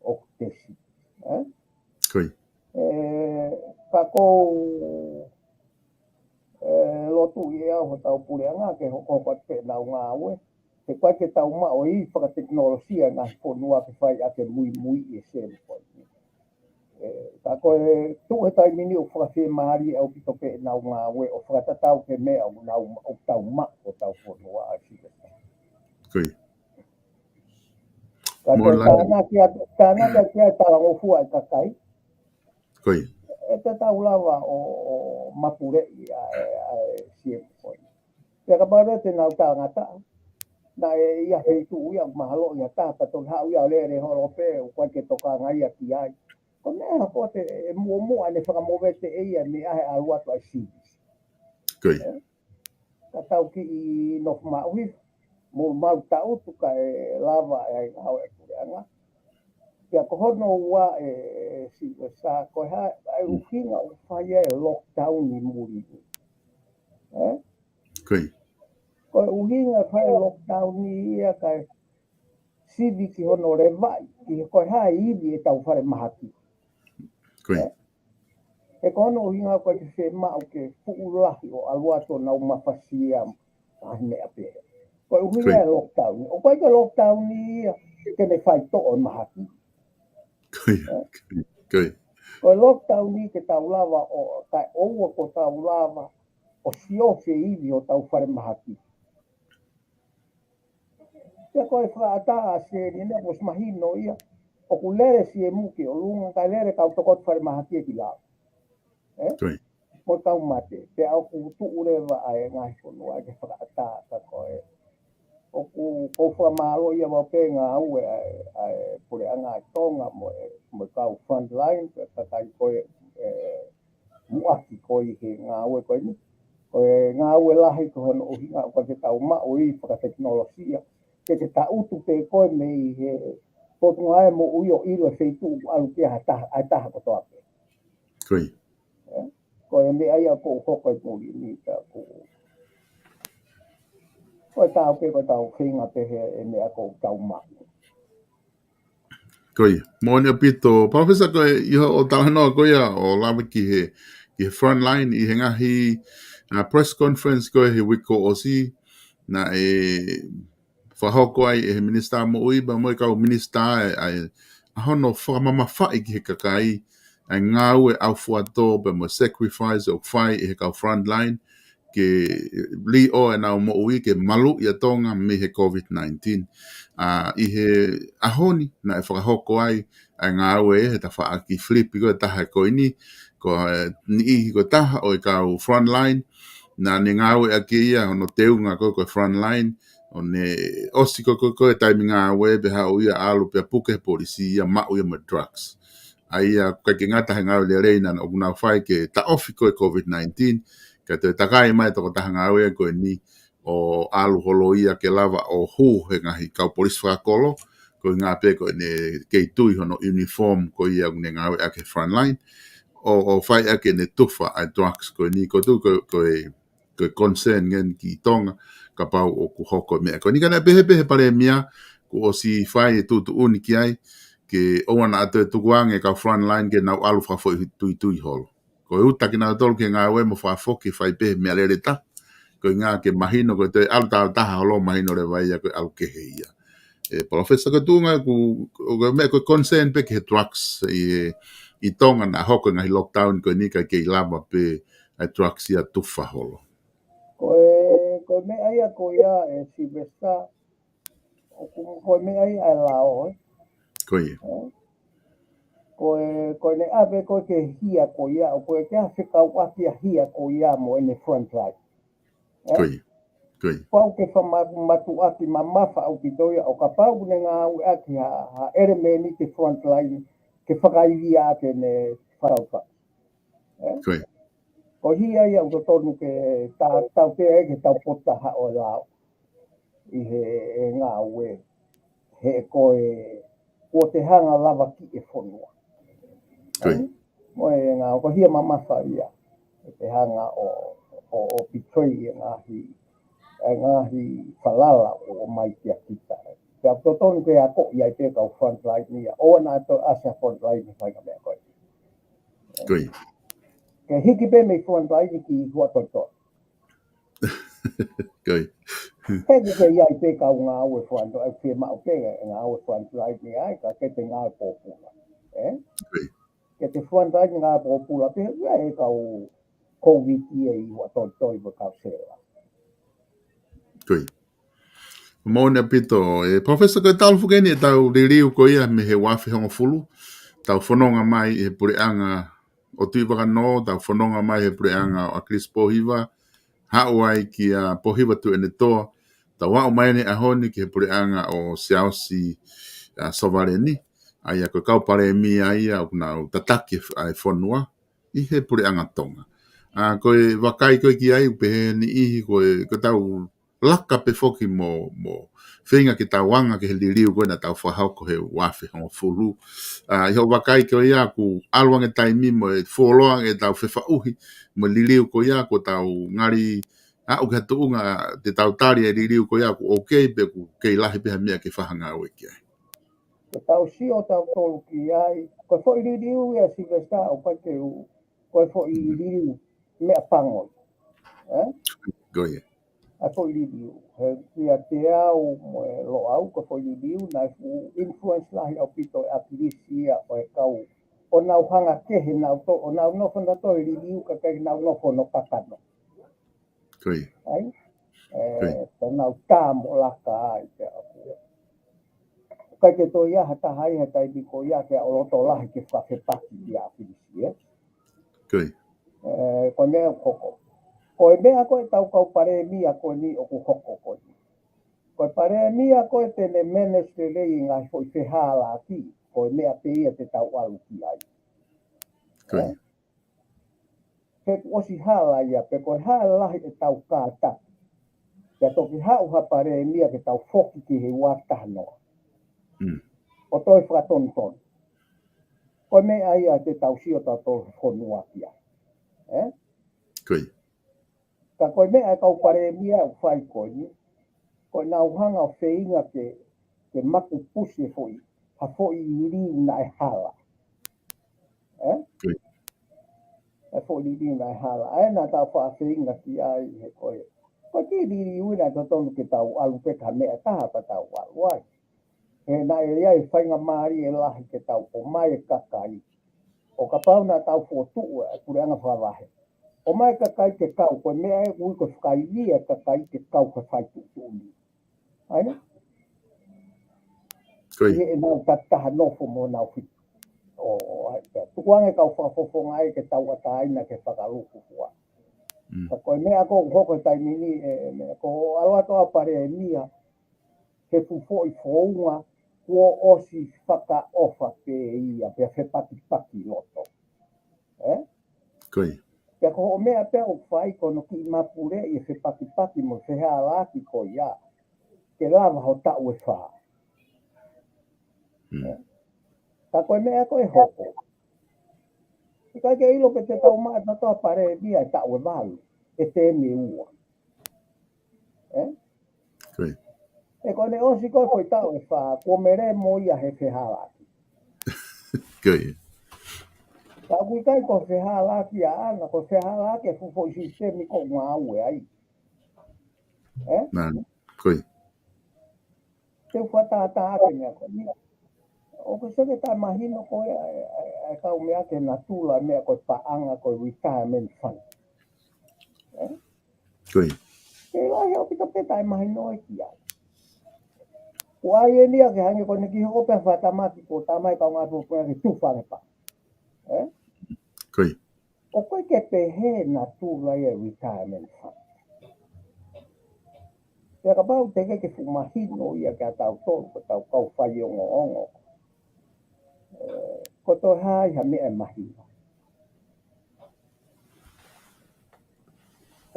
ʻoku tesi. ʻE? Ko ia. ʻE, ka ʻoku ou, ʻe, lotuʻi ʻe au hotau puleʻanga ke hokohoko atu pē ʻenau ngāue. He ʻoku ʻikai ke tau maʻu e ivi fakatekinolosia ʻa e ngaahi fonua ke fai ʻaki e muimui e siemu ko eni. ʻE, ka ko e tuʻu he taimi ni ʻoku fakafiemālie ʻaupito pē ʻenau ngāue ʻo fakatatau ki he meʻa ʻoku nau, ʻoku tau maʻu ʻo tau fonua ʻa e sika. Ko ia. Ka Mo te la- tānaki atu, tānaki atu ki ai e talangofua e kakai. Ko ia. ʻE te tau lava ʻo, ʻo mapuleʻi ʻa e, ʻa e siemu ko eni. Pea kapau leva te nau talangataʻa. Naʻe ʻi ai e feituʻu ia ʻoku mahalo ʻi ai ha taha pea toe haʻu ia ʻo lele holo pē, ʻoku ʻikai ke tokanga ia ki ai. Ko e meʻa ko ē te, ʻe muʻomuʻa ʻene fakamovete ʻe ia mei he ʻalu atu ʻa e sivi. Ko ia. ʻE? Ka tau kiʻi nofo maʻu hifo, mo mau taʻutu kae lava ʻe ai ngāue e puleʻanga. Pea ko hono ua ʻe, ʻe Silivesā, ko e hā, ʻa e Mm. ʻuhinga ʻoku fai ai e lockdown ʻi muli ni. ʻE? Ko ia. Ko e ʻuhinga ʻoku fai e lockdown ʻi ia kae sivi ki hono levaʻi, ki he ko e hā e ivi e tau falemahaki. Ko ia. ʻE? He ko hono ʻuhinga ʻoku ʻikai ke fiemaʻu ke fuʻu lahi ʻo ʻalu atu ʻo nau mafasia ʻa e meʻa pē. Ko e ʻuhinga Ko ia. e lockdown. ʻOku ʻikai ke lockdown ia ke ne faitoʻo e mahaki. Ko ia. ʻE? Ko ia. Ko e lockdown ia ke tau lava ʻo, kae ʻoua kuo tau lava ʻo siofi e ivi ʻo tau falemahaki. Pea ko e fakaʻatā ʻa Selina, kuo ʻosi mahino ia, ʻoku lele siemu ki ʻolunga, kae lele kau tokoto falemahaki ki lalo. ʻE? Ko ia. Mo e kau mate, pea ʻoku tuʻu leva ʻa e ngaahi fonua ke fakaʻatā ka ko e. ʻOku, ʻoku ou fakamālō ia mau pē ngāue ʻa e, ʻa e puleʻanga ʻa Tonga mo e, mo e kau frontline, pea kakai ko ē muʻaki ko ē he ngāue ko eni. Ko e ngāue lahi ko hono ʻuhinga ʻoku ʻikai ke tau maʻu ia fakatekinolosia. Ke te taʻutu pē koe mei he potungāue moʻui ʻo ʻilo e feituʻu ʻoku ʻalu ki ai ha taha, ʻa e taha kotoa pē. Ko e meʻa ia ʻoku ou hoko ʻi muli ni ka ʻoku. Ko e tau pē, ko e tau feinga pē he e meʻa ʻoku tau maʻu. Ko ia. Moʻoni ʻaupito. Professor, ko e ʻi hoʻo talanoa ko ia ʻo lave ki he, ki he frontline ʻi he ngaahi, uh, press conference ko ē he uike kuo ʻosi, naʻe fakahoko ai ʻe he Minisitā Moʻui pea mo e kau minisitā ʻa e, ʻa e, ʻa hono fakamamafaʻi ki he kakai ʻa e ngāue ʻaufuatō pea mo e sacrifice ʻoku fai ʻe he kau frontline ke liʻo ʻenau moʻui ke maluʻi ʻa Tonga mei he COVID nineteen. ʻA, ʻi he ʻaho ni naʻe fakahoko ai ʻa e ngāue he tafaʻaki Filipi ko e taha ko eni, ko e niʻihi ko e taha ʻo e kau frontline, naʻa ne ngāueʻaki ia hono teunga ko e, ko e frontline, ʻo ne ʻosi ko e, ko e, ko e taimi ngāue pea haʻu ia ʻalu pea puke he polisi ia maʻu ia mo e drugs. ʻA ia ʻoku ʻikai ke ngata he ngāue lelei naʻa ʻoku nau fai ke taʻofi ko e COVID nineteen, ka toe takai mai tokotaha ngāue ko eni ʻo ʻalu holo ia ke lava ʻo hū he ngaahi kau polisi fakakolo, ko e ngā pē ko ʻene kei tui hono uniform ko ia ʻoku ne ngāueʻaki he frontline, ʻo, ʻo fai ʻaki ʻene tufa ʻa e drugs ko eni. Ko tu ko, ko e, ko e concern ngeni ki Tonga, kapau ʻoku hoko e meʻa ko eni. Ka naʻe pehē pē he palēmia, kuo ʻosi fai e tuʻutuʻuni ki ai, ke ʻoua naʻa toe tukuange kau frontline ke nau ʻalu fakafoʻituitui holo. Ko e uta kinautolu ke ngāue mo fakafoki fai pē meʻalele taha. Ko e ʻuhinga ke mahino ko e toe ʻalu tau taha holo mahino leva ia ko e ʻalu kehe ia. E, Professor, ko e tuʻunga ʻoku, ko e meʻa ko e concern pē ki he drugs ʻi, ʻi Tonga naʻe hoko e ngaahi lockdown ko eni ka kei lava pē ʻa e drugs ia tufa holo. Ko e, ko e meʻa ia ko ia ʻe Sylvester, ʻoku, ko e meʻa ia ʻa e lao, ē? Ko ia. Ē? Ko e, ko ʻene ʻave ko ē ki he hia ko ia, ʻoku ʻikai ke fekauʻaki ʻa e hia ko ia mo ʻene frontline. Ē? Ko ia. Ko ia. Pau ke fakamatuʻaki mamafa ʻaupito ia, ʻo kapau ʻoku ne ngāueʻaki ha, ha ʻelemeni ki he frontline, ke fakaivia ʻaki ʻene fakaʻauha. Ē? Ko ia. Ko e hia ia ʻoku totonu ke ta-, tau pea ke tau pota ha ʻo e lao ʻi he, he ngāue he ko e kuo te hanga lava ki he fonua. Ko ia. Ē? Mo e ngā, ko e hia mamafa ia. Te hanga ʻo, ʻo, ʻo betray e ngaahi, e ngaahi falala ʻoku ʻomai kia kita. Pea ʻoku totonu ke akoʻi ai pē kau frontline ia. ʻOua naʻa toe ʻasi ha frontline he faʻahinga meʻa ko ē. Ko ia. Ke hiki pē mei frontline ki Huʻatolitoli. Ko ia. He ʻoku kei ʻi ai pē kau ngāue frontline, ʻoku fiemaʻu pē ngāue frontline ʻi ai, ka ke te ngāue pōpula. Ē? Ko ia. Ke te frontline ngāue pōpula pē, ʻoku ʻi ai e kau COVID ia ʻi Huʻatolitoli mo e kau sela. Ko ia. Moʻoni ʻaupito, e, Professor, ko e talu foki eni ʻetau liliu ko ia mei he ua afe hongofulu, tau fononga mai he puleʻanga ʻo Tuʻivakanō, tau fononga mai he puleʻanga ʻo ʻAkilisi Pōhiva, haʻu ai kia Pōhiva Tuʻiʻonetoa, tau aʻu mai eni he ʻaho ni ki he puleʻanga ʻo Siaosi, ʻa, Sovaleni, ʻa ia ko e kau palēmia ia ʻoku nau tataki e f-, ʻa e fonua ʻi he puleʻanga Tonga. ʻA, ko e vakai ko ē ki ai, pehē niʻihi ko e, ko ʻetau laka pē foki mo, mo feinga ke tau anga ki he liliu ko ē naʻa tau fakahoko he ua afe hongofulu. ʻA, ʻi hoʻo vakai ko ia ʻoku ʻalu ange taimi mo e fuoloa ange ʻetau fefaʻuhi mo e liliu ko ia, kuo tau ngali aʻu ki ha tuʻunga te tau tali e liliu ko ia ʻoku okay pe ʻoku kei lahi pē ha meʻa ke fakangāueʻaki ai. Ke tau sio tautolu ki ai, ko e foʻi liliu ia Sylvester ʻoku ʻikai ke u, ko e foʻi liliu meʻa pango. Ē? Ko ia. ʻA e foʻi liliu. He kiate au mo e Loʻau ko e foʻi liliu, naʻe fuʻu influence lahi ʻaupito e ʻAkilisi ia ʻo e kau. ʻO nau hanga kehe nau to, ʻo nau nofo nautolu he liliu ka ʻikai ke nau nofo hono kakano. Ko ia. Ai? Ko ia. Ē, ko nau tā mo laka ai pea ʻoku. ʻIkai ke toe ʻi ai ha taha ʻi he taimi ko ia ke ʻalu ʻo loto lahi ke fakafepaki ʻia ʻAkilisi, ē? Ko ia. Ē, ko e meʻa ʻoku hoko. Ko e meʻa ko ē ʻetau kau palēmia ko eni ʻoku hoko ko eni. Ko e palēmia ko ē te ne manage lelei e ngaahi foʻi fehālaaki, ko e meʻa pē ia te tau ʻalu ki ai. Ko ia. Ē? Kuo ʻosi hala ia, pe ko e hā e lahi ʻetau kātaki. Pea toki haʻu ha palēmia ke tau foki ki he ua taha noa. Mm. ʻO toe fakatonutonu. Ko e meʻa ia te tau sio tautolu he fonua ki ai. Eh? Ko ia. Ka ko e meʻa e kau palēmia ʻoku fai ko eni, ko ʻenau hanga ʻo feinga ke, ke makupusi e foʻi, ha foʻi liliu naʻe hala. Eh? Ko ia. E foʻi liliu naʻe hala. ʻA ē naʻa tau faʻa feinga ki ai he ko e. Ko e kiʻi liliu naʻe totonu ke tau ʻalu pē ki ha meʻa ʻe taha pea tau ʻalu ai. He naʻe ʻi ai e faingamālie lahi ke tau ʻomai e kakai. ʻO kapau naʻa tau fokotuʻu e puleʻanga fakavahe. ʻOmai e kakai ke kau, ko e meʻa ē ʻoku ui ko e fakaivia e kakai ke kau ko e fai tuʻutuʻuni. ʻA ia. Ko ʻI ia. heʻenau taki taha nofo mo nau fiti. ʻO, ʻo, ʻai, pea tuku ange kau fakafofonga ē ke tauʻatāina ke fakalūkufua. Mm. Ka ko e meʻa ko ē ʻoku hoko he taimi ni, e, e meʻa ko hoʻo ʻalu atu ʻo palēmia, he fuʻu foʻi founga, kuo ʻosi fakaʻofa pē ia, pea fepakipaki loto. Eh? Ko ia. Pea ko hoʻo meʻa pea ʻoku fai ko hono kiʻi mapuleʻi e fepakipaki mo e fehālaaki ko ia. Ke lava ho taʻu ʻe fā. Mm. Eh? Ka ko e meʻa ko ē hoko. ʻIkai ke ʻilo pe te tau maʻu ʻetautolu ha palēmia he taʻu ʻe valu. ʻE temi ua. Eh? Ko ia. He ko ʻene ʻosi ko ē foʻi taʻu ʻe fā, kuo melemo ia he fehālaaki. Ko ia. Ka ʻoku ʻikai ko e fehālaaki ʻaʻana, ko e fehālaaki e fuʻu foʻi sisitemi ko ē ʻoku ngāue ai. Eh? Nā, ko ia. Te u fakatātā ake meʻa ko eni. ʻOku seke taʻemahino ko ē ʻa e, ʻa e, ʻa e kau meʻa ke natula meʻa ko e paʻanga ko e retirement fund. Eh? Ko ia. Ke lahi ʻaupito pē taʻemahino e ki ai. Ko ai eni ia ke hangē ko ʻene kiʻi hoko pē ha fakatamaki ko e tamai kau ngāue pōpula ke tufa ange pē. Eh? Ko ia. ʻOku ʻikai ke pehē natula ia e retirement fund. Pea kapau te ke ke fuʻu mahino ia kia tautolu, ko ʻetau kau faiongoongo. Eh, ko e toe hā ia ha meʻa ʻe mahino.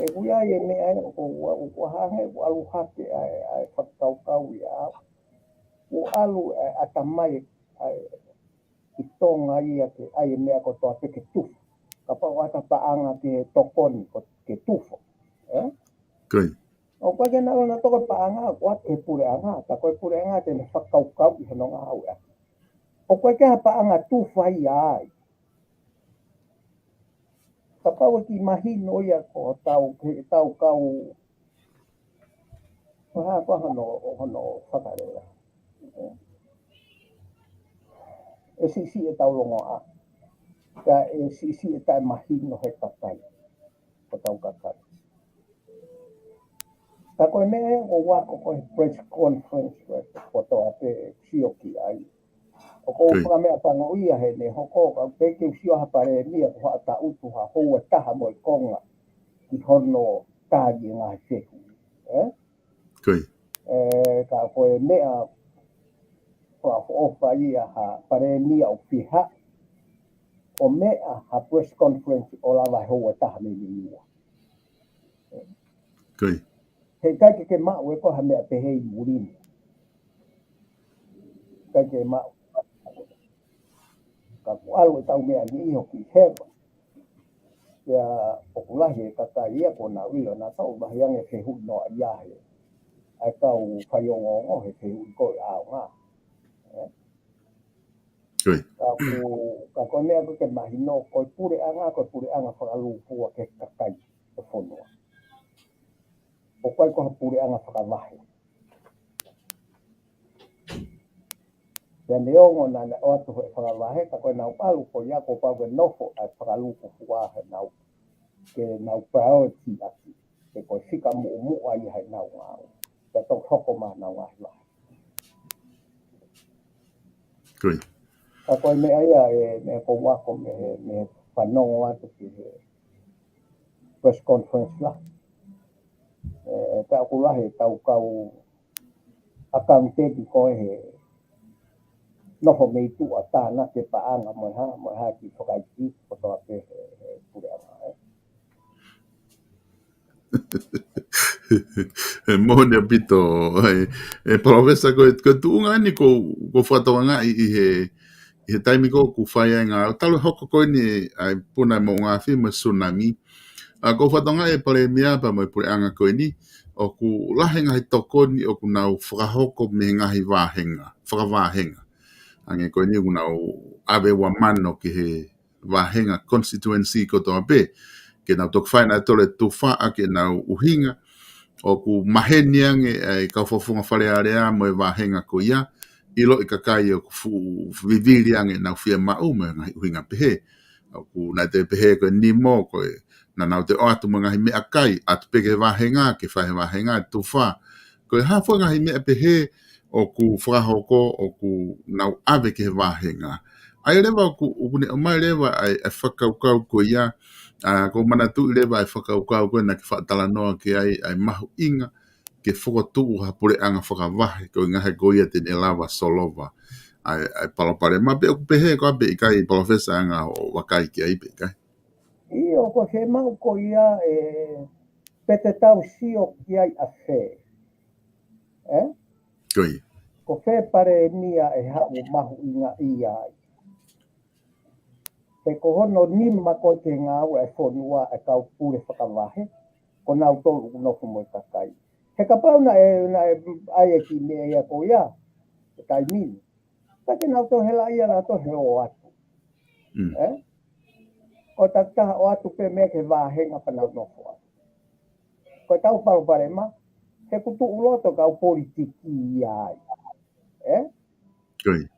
He ʻoku ʻi ai e meʻa ē, ʻoku, ʻoku, ʻoku hangē, ʻoku ʻalu hake ʻa e, ʻa e fakakaukau ia. ʻOku ʻalu ʻa e ʻatamai ʻa e ʻi Tonga ia ke ʻai e meʻa kotoa pē ke tufa. Kapau ʻoku ʻata paʻanga ke tokoni ko ke tufa. Eh? Ko ia. ʻOku ʻikai ke na ʻalu ʻo na toko paʻanga, ʻoku ʻata he puleʻanga, ka ko e puleʻanga te ne fakakaukauʻi hono ngāueʻaki. ʻOku ʻikai ke ha paʻanga tufa ia ai. Kapau ʻe kiʻi mahino ia ko ʻetau, ke tau kau, ko e hā ko hono, hono fakalea. ʻE siʻisiʻi ʻetau longoaʻa. Ka ʻe siʻisiʻi e taʻemahino he kakai. Ko ʻetau kakai. Ka ko e meʻa ē ʻoku ou ako ko e press conference ko e kotoa pē sio ki ai. ʻOku ou Ko ia. Fakameʻapangoʻia heʻene hoko, ka ʻoku teʻeki ke u sio ha palēmia ko haʻa taʻutu ha houa ʻe taha mo e konga ki hono tali e ngaahi fehuʻi. Eh? Ko ia. Eh, ka ko e meʻa fakaʻofoʻofa ia ha palēmia ʻoku fiha ʻo meʻa ha press conference ʻo lava he houa ʻe taha mei mei ua. Ko ia. He ʻikai ke ke maʻu ʻe koe ha meʻa pehē ʻi muli ni. ʻIkai ke maʻu. Ka ʻoku ʻalu ʻetau meʻa ni ʻi hoki heva. Pea ʻoku lahi e kakai ia ʻoku nau ʻilo naʻa tau vahe ange fehuʻi noa ia he ʻa e kau faiongoongo he fehuʻi ko e ʻaonga. Eh? Ko ia. Ka ʻoku, ka ko e meʻa ʻoku ke mahino, ko e puleʻanga, ko e puleʻanga fakalūkufua ki he kakai ʻo e fonua. ʻOku ʻikai ko ha puleʻanga fakavahe. Pea neongo naʻa nau ō atu he fakavahe, ka ko ʻenau ʻalu ko ia kuo pau ke nofo ʻa e fakalūkufua heʻenau, ke nau priority ʻaki, ke ko e fika muʻomuʻa ia heʻenau ngāue. Pea toki hoko mai ʻenau ngaahi vahe. Ko ia. Ka ko e meʻa ia, e, meʻa ʻoku ou ako mei he, mei he fanongo atu ki he press conference la. E, e, ka ʻoku lahi ʻetau kau accountability ko e he nofo mei tuʻa tānaki e paʻanga mo e hā, mo e hā ki fakaiti kotoa pē he, he puleʻanga, eh. ʻE moʻoni ʻaupito, ʻe, ʻe Palōfesa, ko e, ko e tuʻunga eni ʻoku, ʻoku ou fakatokangaʻi ʻi he, ʻi he taimi ko ē ʻoku fai ai e ngāue, talu e hoko ko eni ʻa e puna e moʻungaafi mo e sunami. ʻA, ʻoku ou fakatokangaʻi ʻe Palēmia pea mo e puleʻanga ko eni, ʻoku lahi e ngaahi tokoni ʻoku nau fakahoko mei he ngaahi vāhenga, fakavāhenga. Hangē ko eni ʻoku nau ʻave ua mano ki he vāhenga constituency kotoa pē, ke nau toki fai ʻenautolu e tufaʻa ki heʻenau ʻuhinga, ʻoku maheni ange ʻa e kau fakafofonga Fale Alea mo e vāhenga ko ia, ʻiloʻi ʻe he kakai ʻoku fuʻu vivili ange ʻenau fiemaʻu mo e ngaahi ʻuhinga pehē. ʻOku nau toe pehē ko e nimo, ko e naʻa nau toe ʻoatu mo e ngaahi meʻakai, ʻatu pē ki he vāhenga, ke fai ʻe he vāhenga e tufa. Ko e hā fua e ngaahi meʻa pehē ʻoku fakahoko, ʻoku nau ʻave ki he vāhenga. ʻA ia leva ʻoku, ʻoku ne ʻomai leva ʻa e, ʻa e fakakaukau ko ia, ʻa, ʻoku ou manatuʻi leva ʻa e fakakaukau ko ē naʻa ke faʻa talanoa ki ai, ʻa e mahuʻinga ke fokotuʻu ha puleʻanga fakavahe, ko e ʻuhinga he ko ia te ne lava ʻo solova ʻa e, ʻa e palopalema. Pe ʻoku pehē koā pe ʻikai, Palōfesa, ʻa e anga hoʻo vakai ki ai pe ʻikai? ʻIo, ko e fiemaʻu ko ia ē, pe te tau sio ki ai ʻafē. Ē? Ko ia. Ko fē Palēmia ʻe haʻu ʻo mahuʻingaʻia ai? Pe ko hono nima ko ē ki he ngāue ʻa e fonua ʻa e kau pule fakavahe, ko nautolu ʻoku nofo mo e kakai. He kapau naʻe, naʻe ʻai e kiʻi meʻa ia ko ia, he taimi ni, ka te nau toe helaʻia nautolu he ō atu. Mm. Ē? Ko e takitaha ō atu pē meʻa ki he vāhenga pea nau nofo atu. Ko ʻetau palopalema, he ʻoku tuʻu loto e kau politiki ia ai. Ē? Ko ia.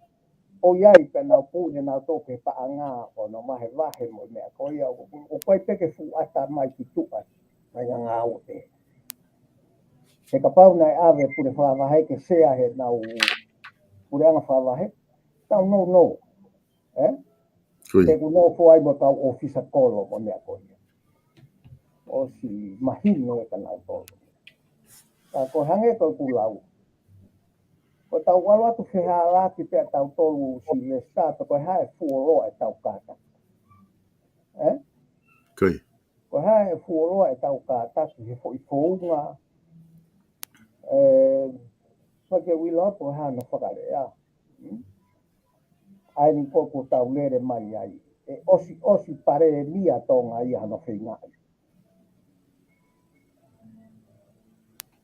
ʻOku ʻi ai pē ʻenau pule nautolu ki he paʻanga ʻo nau vahevahe mo e meʻa ko ia, ʻo, ʻo, ʻoku ʻikai pē ke fuʻu ʻata mai ki tuʻa, mai ngangau ē. He kapau naʻe ʻave e pule fakavahe ke sea heʻenau puleʻanga fakavahe, tau nounou. Ē? Ko ia. Te u nofo ai mo e kau ʻōfisa kolo mo e meʻa ko ia. ʻOsi mahino ʻe kinautolu. Ka ko e hangē ko ʻeku lau, ko ʻetau ʻalu atu fehālaaki pē ʻa tautolu Silivesitā, pe ko e hā e fuoloa ʻetau kātaki. Ē? Ko ia. Ko e hā e fuoloa ʻetau kātaki he foʻi founga, ē, ʻikai ke u ʻilo pe ko e hā hono fakalea. Hmm? ʻA eni ko ē ʻoku tau lele mai ai. ʻE ʻosiʻosi Palēmia Tonga ia hono feingaʻi.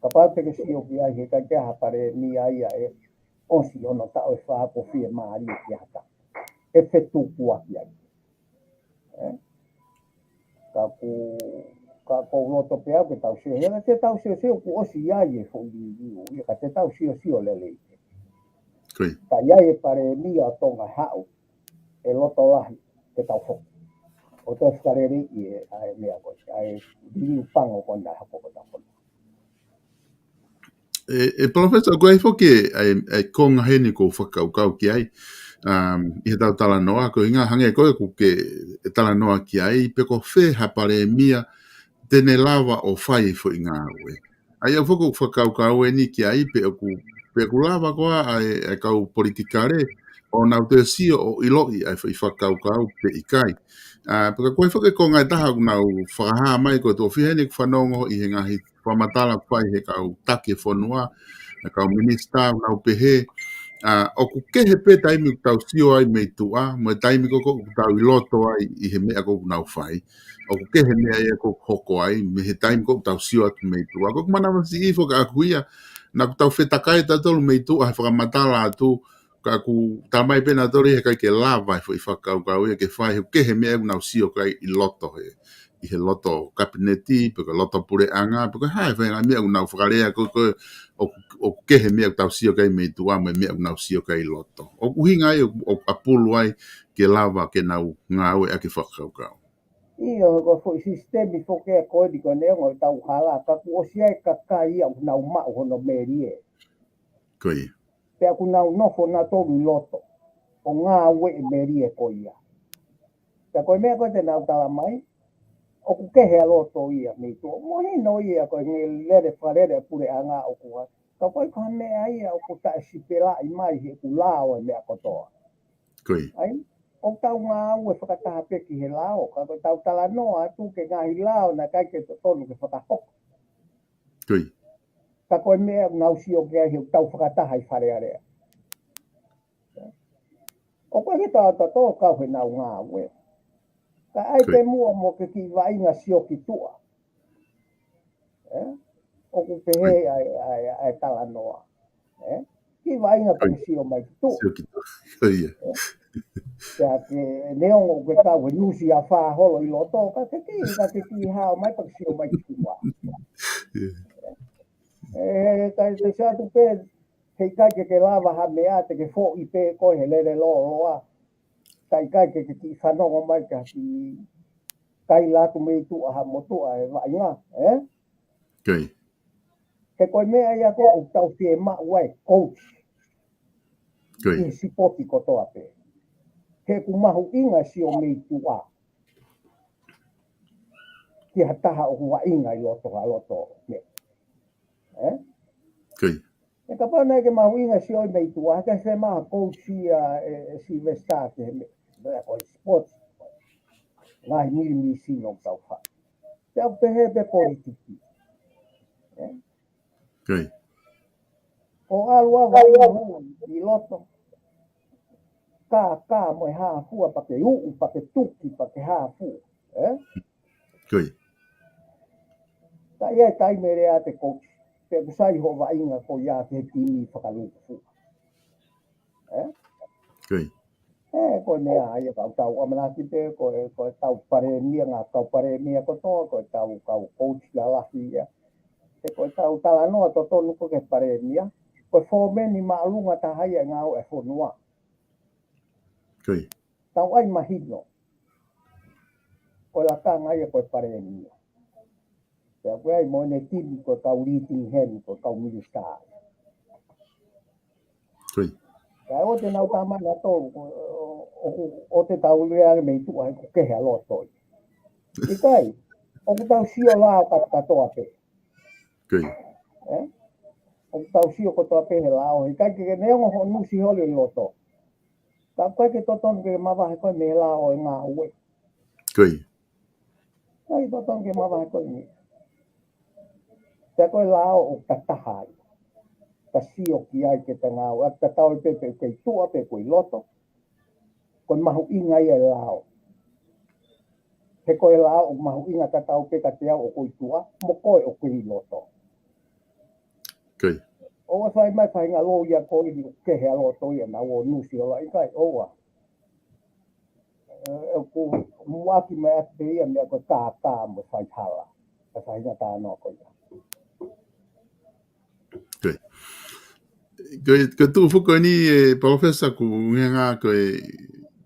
Kapau te ke sio ki ai, heʻikai ke ʻi ai ha Palēmia ia ʻe ʻosi hono taʻu ʻe fā kuo fiemālie ki ai ha taha. ʻE fetukuaki ai. Ē? Ka ʻoku, ka ʻoku ou loto pē au ke tau sio, he ka te tau siosio kuo ʻosi ʻi ai e foʻi liliu, ia ka te tau siosio lelei. Ko ia. Ka ʻi ai e Palēmia ʻo Tonga haʻu, ʻe loto lahi ke tau foki ʻo toe fakaleleiʻi e, ʻa e meʻa ko ē, ʻa e liliu pango ko ē naʻe hoko ko ē ʻi hotau fonua. ʻE, ʻe Palōfesa, ʻoku ʻi ai foki ʻa e, ʻa e konga heni ʻoku ou fakakaukau ki ai, um, ʻi heʻetau talanoa, ko e ʻuhinga hangē ko ē ʻoku ke talanoa ki ai, pe ko fē ha Palēmia te ne lava ʻo fai e foʻi ngāue. ʻA ia foki ʻoku ou fakakaukau eni ki ai, pe ʻoku, pe ʻoku lava koā ʻa e, ʻa e kau politikale ʻo nau toe sio ʻo ʻiloʻi ʻa e foʻi fakakaukau pe ʻikai. ʻA, pea ko e foki e konga ʻe taha ʻoku nau fakahā mai, ko e tuʻo fiha eni ʻeku fanongo ʻi he ngaahi fakamatala ʻoku fai ʻe he kau taki e fonua, ʻa e kau minisitā ʻoku nau pehē, ʻa, ʻoku kehe pē taimi ʻoku tau sio ai mei tuʻa, mo e taimi ko ē ʻoku tau ʻi loto ai ʻi he meʻa ko ē ʻoku nau fai. ʻOku kehe meʻa ia ʻoku hoko ai, mei he taimi ko ē ʻoku tau sio atu mei tuʻa. Ko ʻeku manavasiʻi foki ʻaʻaku ia, naʻa ʻoku tau fetakai tautolu mei tuʻa he fakamatala atu, ka ʻoku talamai pē ʻe nautolu ia heʻikai ke lava e foʻi fakakaukau ia ke fai, he ʻoku kehe meʻa ʻoku nau sio ki ai ʻi loto he, ʻi he loto kapineti, pe ko e loto puleʻanga, pe ko e hā e faʻahinga meʻa ʻoku nau fakalea ko ē, ko ē ʻoku, ʻoku kehe meʻa ʻoku tau sio ki ai mei tuʻa mo e meʻa ʻoku nau sio ki ai ʻi loto. ʻOku ʻuhinga ia ʻoku, ʻoku ʻapulu ai ke lava ke nau ngāueʻaki e fakakaukau. ʻIo, ko e foʻi sisitemi foki ia ko eni ko e neongo ʻetau hala, ka kuo ʻosi ʻi ai e kakai ia ʻoku nau maʻu hono melie. Ko ia. Pea ʻoku nau nofo nautolu ʻi loto ʻo ngāueʻi e melie ko ia. Pea ko e meʻa ko ē te nau talamai, ʻoku kehe ʻa loto ia mei tuʻa. Mahino ia ko e ngaahi lele fakalele ʻa e puleʻanga ʻoku ʻi ai. Ka ko e, ko e meʻa ia ʻoku taʻesipelaʻi mai he ʻoku lao e meʻa kotoa. Ko ia. ʻA ia, ʻoku tau ngāue fakataha pē ki he lao, ka ko ʻetau talanoa atu ki he ngaahi lao naʻe ʻikai ke totonu ke fakahoko. Ka ko e meʻa ʻoku nau sio ki ai he ʻoku tau fakataha ʻi Fale Alea. ʻOku ʻikai ke tau tato kau he nau ngāue. Ka ʻai pē muʻa mo ke kiʻi vaʻinga sio ki tuʻa. ʻE? ʻOku pehē ʻa e, ʻa e, ʻa e talanoa. ʻE? Kiʻi vaʻinga pē sio mai ki tuʻa. Pea ke neongo ke kau he nusi ʻa fā holo ʻi loto, ka ke kiʻi, ka ke kiʻi hao mai pea ke sio mai ki tuʻa. ʻE, ka te satu pē, he ʻikai ke ke lava ha meʻa te ke foʻi pē koe he lele lōloa. Ka ʻikai ke ke kiʻi fanongo mai ka kiʻi kaila atu mei tuʻa ha motuʻa e vaʻinga, ʻe? He ko e meʻa ia ko ē ʻoku tau fiemaʻu ai e coach ʻi he sipoti kotoa pē. He ʻoku mahuʻinga sio mei tuʻa ki ha taha ʻoku vaʻinga ʻi loto ha loto meʻa. ʻE? He kapau naʻe ʻikai ke mahuʻinga sio mei tuʻa, he ʻikai ke maha coach ia ʻe, ʻe Sylvester ki he meʻa, meʻa ko e sports. Ngaahi milimili sino ʻoku tau fai. Pea ʻoku pehē pē politiki. ʻE? ʻO ʻalu ʻa vaʻinga ʻi loto. Ka, ka mo e hāfua pea ke uʻu, pea ke tuki, pea ke hāfua. ʻE? Ka ʻi ai e taimi ʻe lea atu e coach, pea ʻoku sai hoʻo vaʻinga ko ia ki he timi fakalūkufua. ʻE? ʻE, ko e meʻa ia ka ʻoku tau ʻamanaki pē, ko e, ko e tau palēmia, ngaahi kau palēmia kotoa, ko e tau kau coach lalahi ia. He ko e tau talanoa totonu ko ē ki he palēmia, ko e fōmeni māʻolunga taha ia e ngāue e fonua. Tau ʻai mahino. Ko e lakanga ia ko e palēmia. Pea ko e ʻai mo ʻene timi ko e kau leading hand, ko e kau minisitā. Ka ʻoku ʻi ai e nau tama na tolu, ko, ʻoku, ʻoku tau lea mei tuʻa he ʻoku kehe ʻa loto ia. ʻIkai, ʻoku tau sio lao ka, katoa pē. ʻE? ʻOku tau sio kotoa pē he lao, he ʻikai ke neongo hoʻo nusi holo ʻi loto. Ka ʻoku ʻikai ke totonu ke mavahe koe mei he lao ʻo e ngāue. ʻIkai totonu ke mavahe koe mei. Pea ko e lao ʻoku ta taha ai. Ta sio ki ai ke ta ngāue, ʻa ta tau pē pe ʻoku kei tuʻa pe ʻoku ʻi loto. Ko e mahuʻinga ia e lao. He ko e lao ʻoku mahuʻinga tatau pē kiate au ʻoku ʻi tuʻa, mo koe ʻoku ʻi loto. ʻOua ʻe fai mai faʻahinga lōia ko eni ʻoku kehe ʻa loto ia naʻa nau ō nusi holo ʻikai, ʻoua. ʻE, ʻoku muʻaki mai atu pē ia meʻa ko e kākā mo e faihala. Ka faʻahinga talanoa ko ia. Ko e, ko e tuʻu foki ko eni ʻe Palōfesa ʻoku ngā ko e,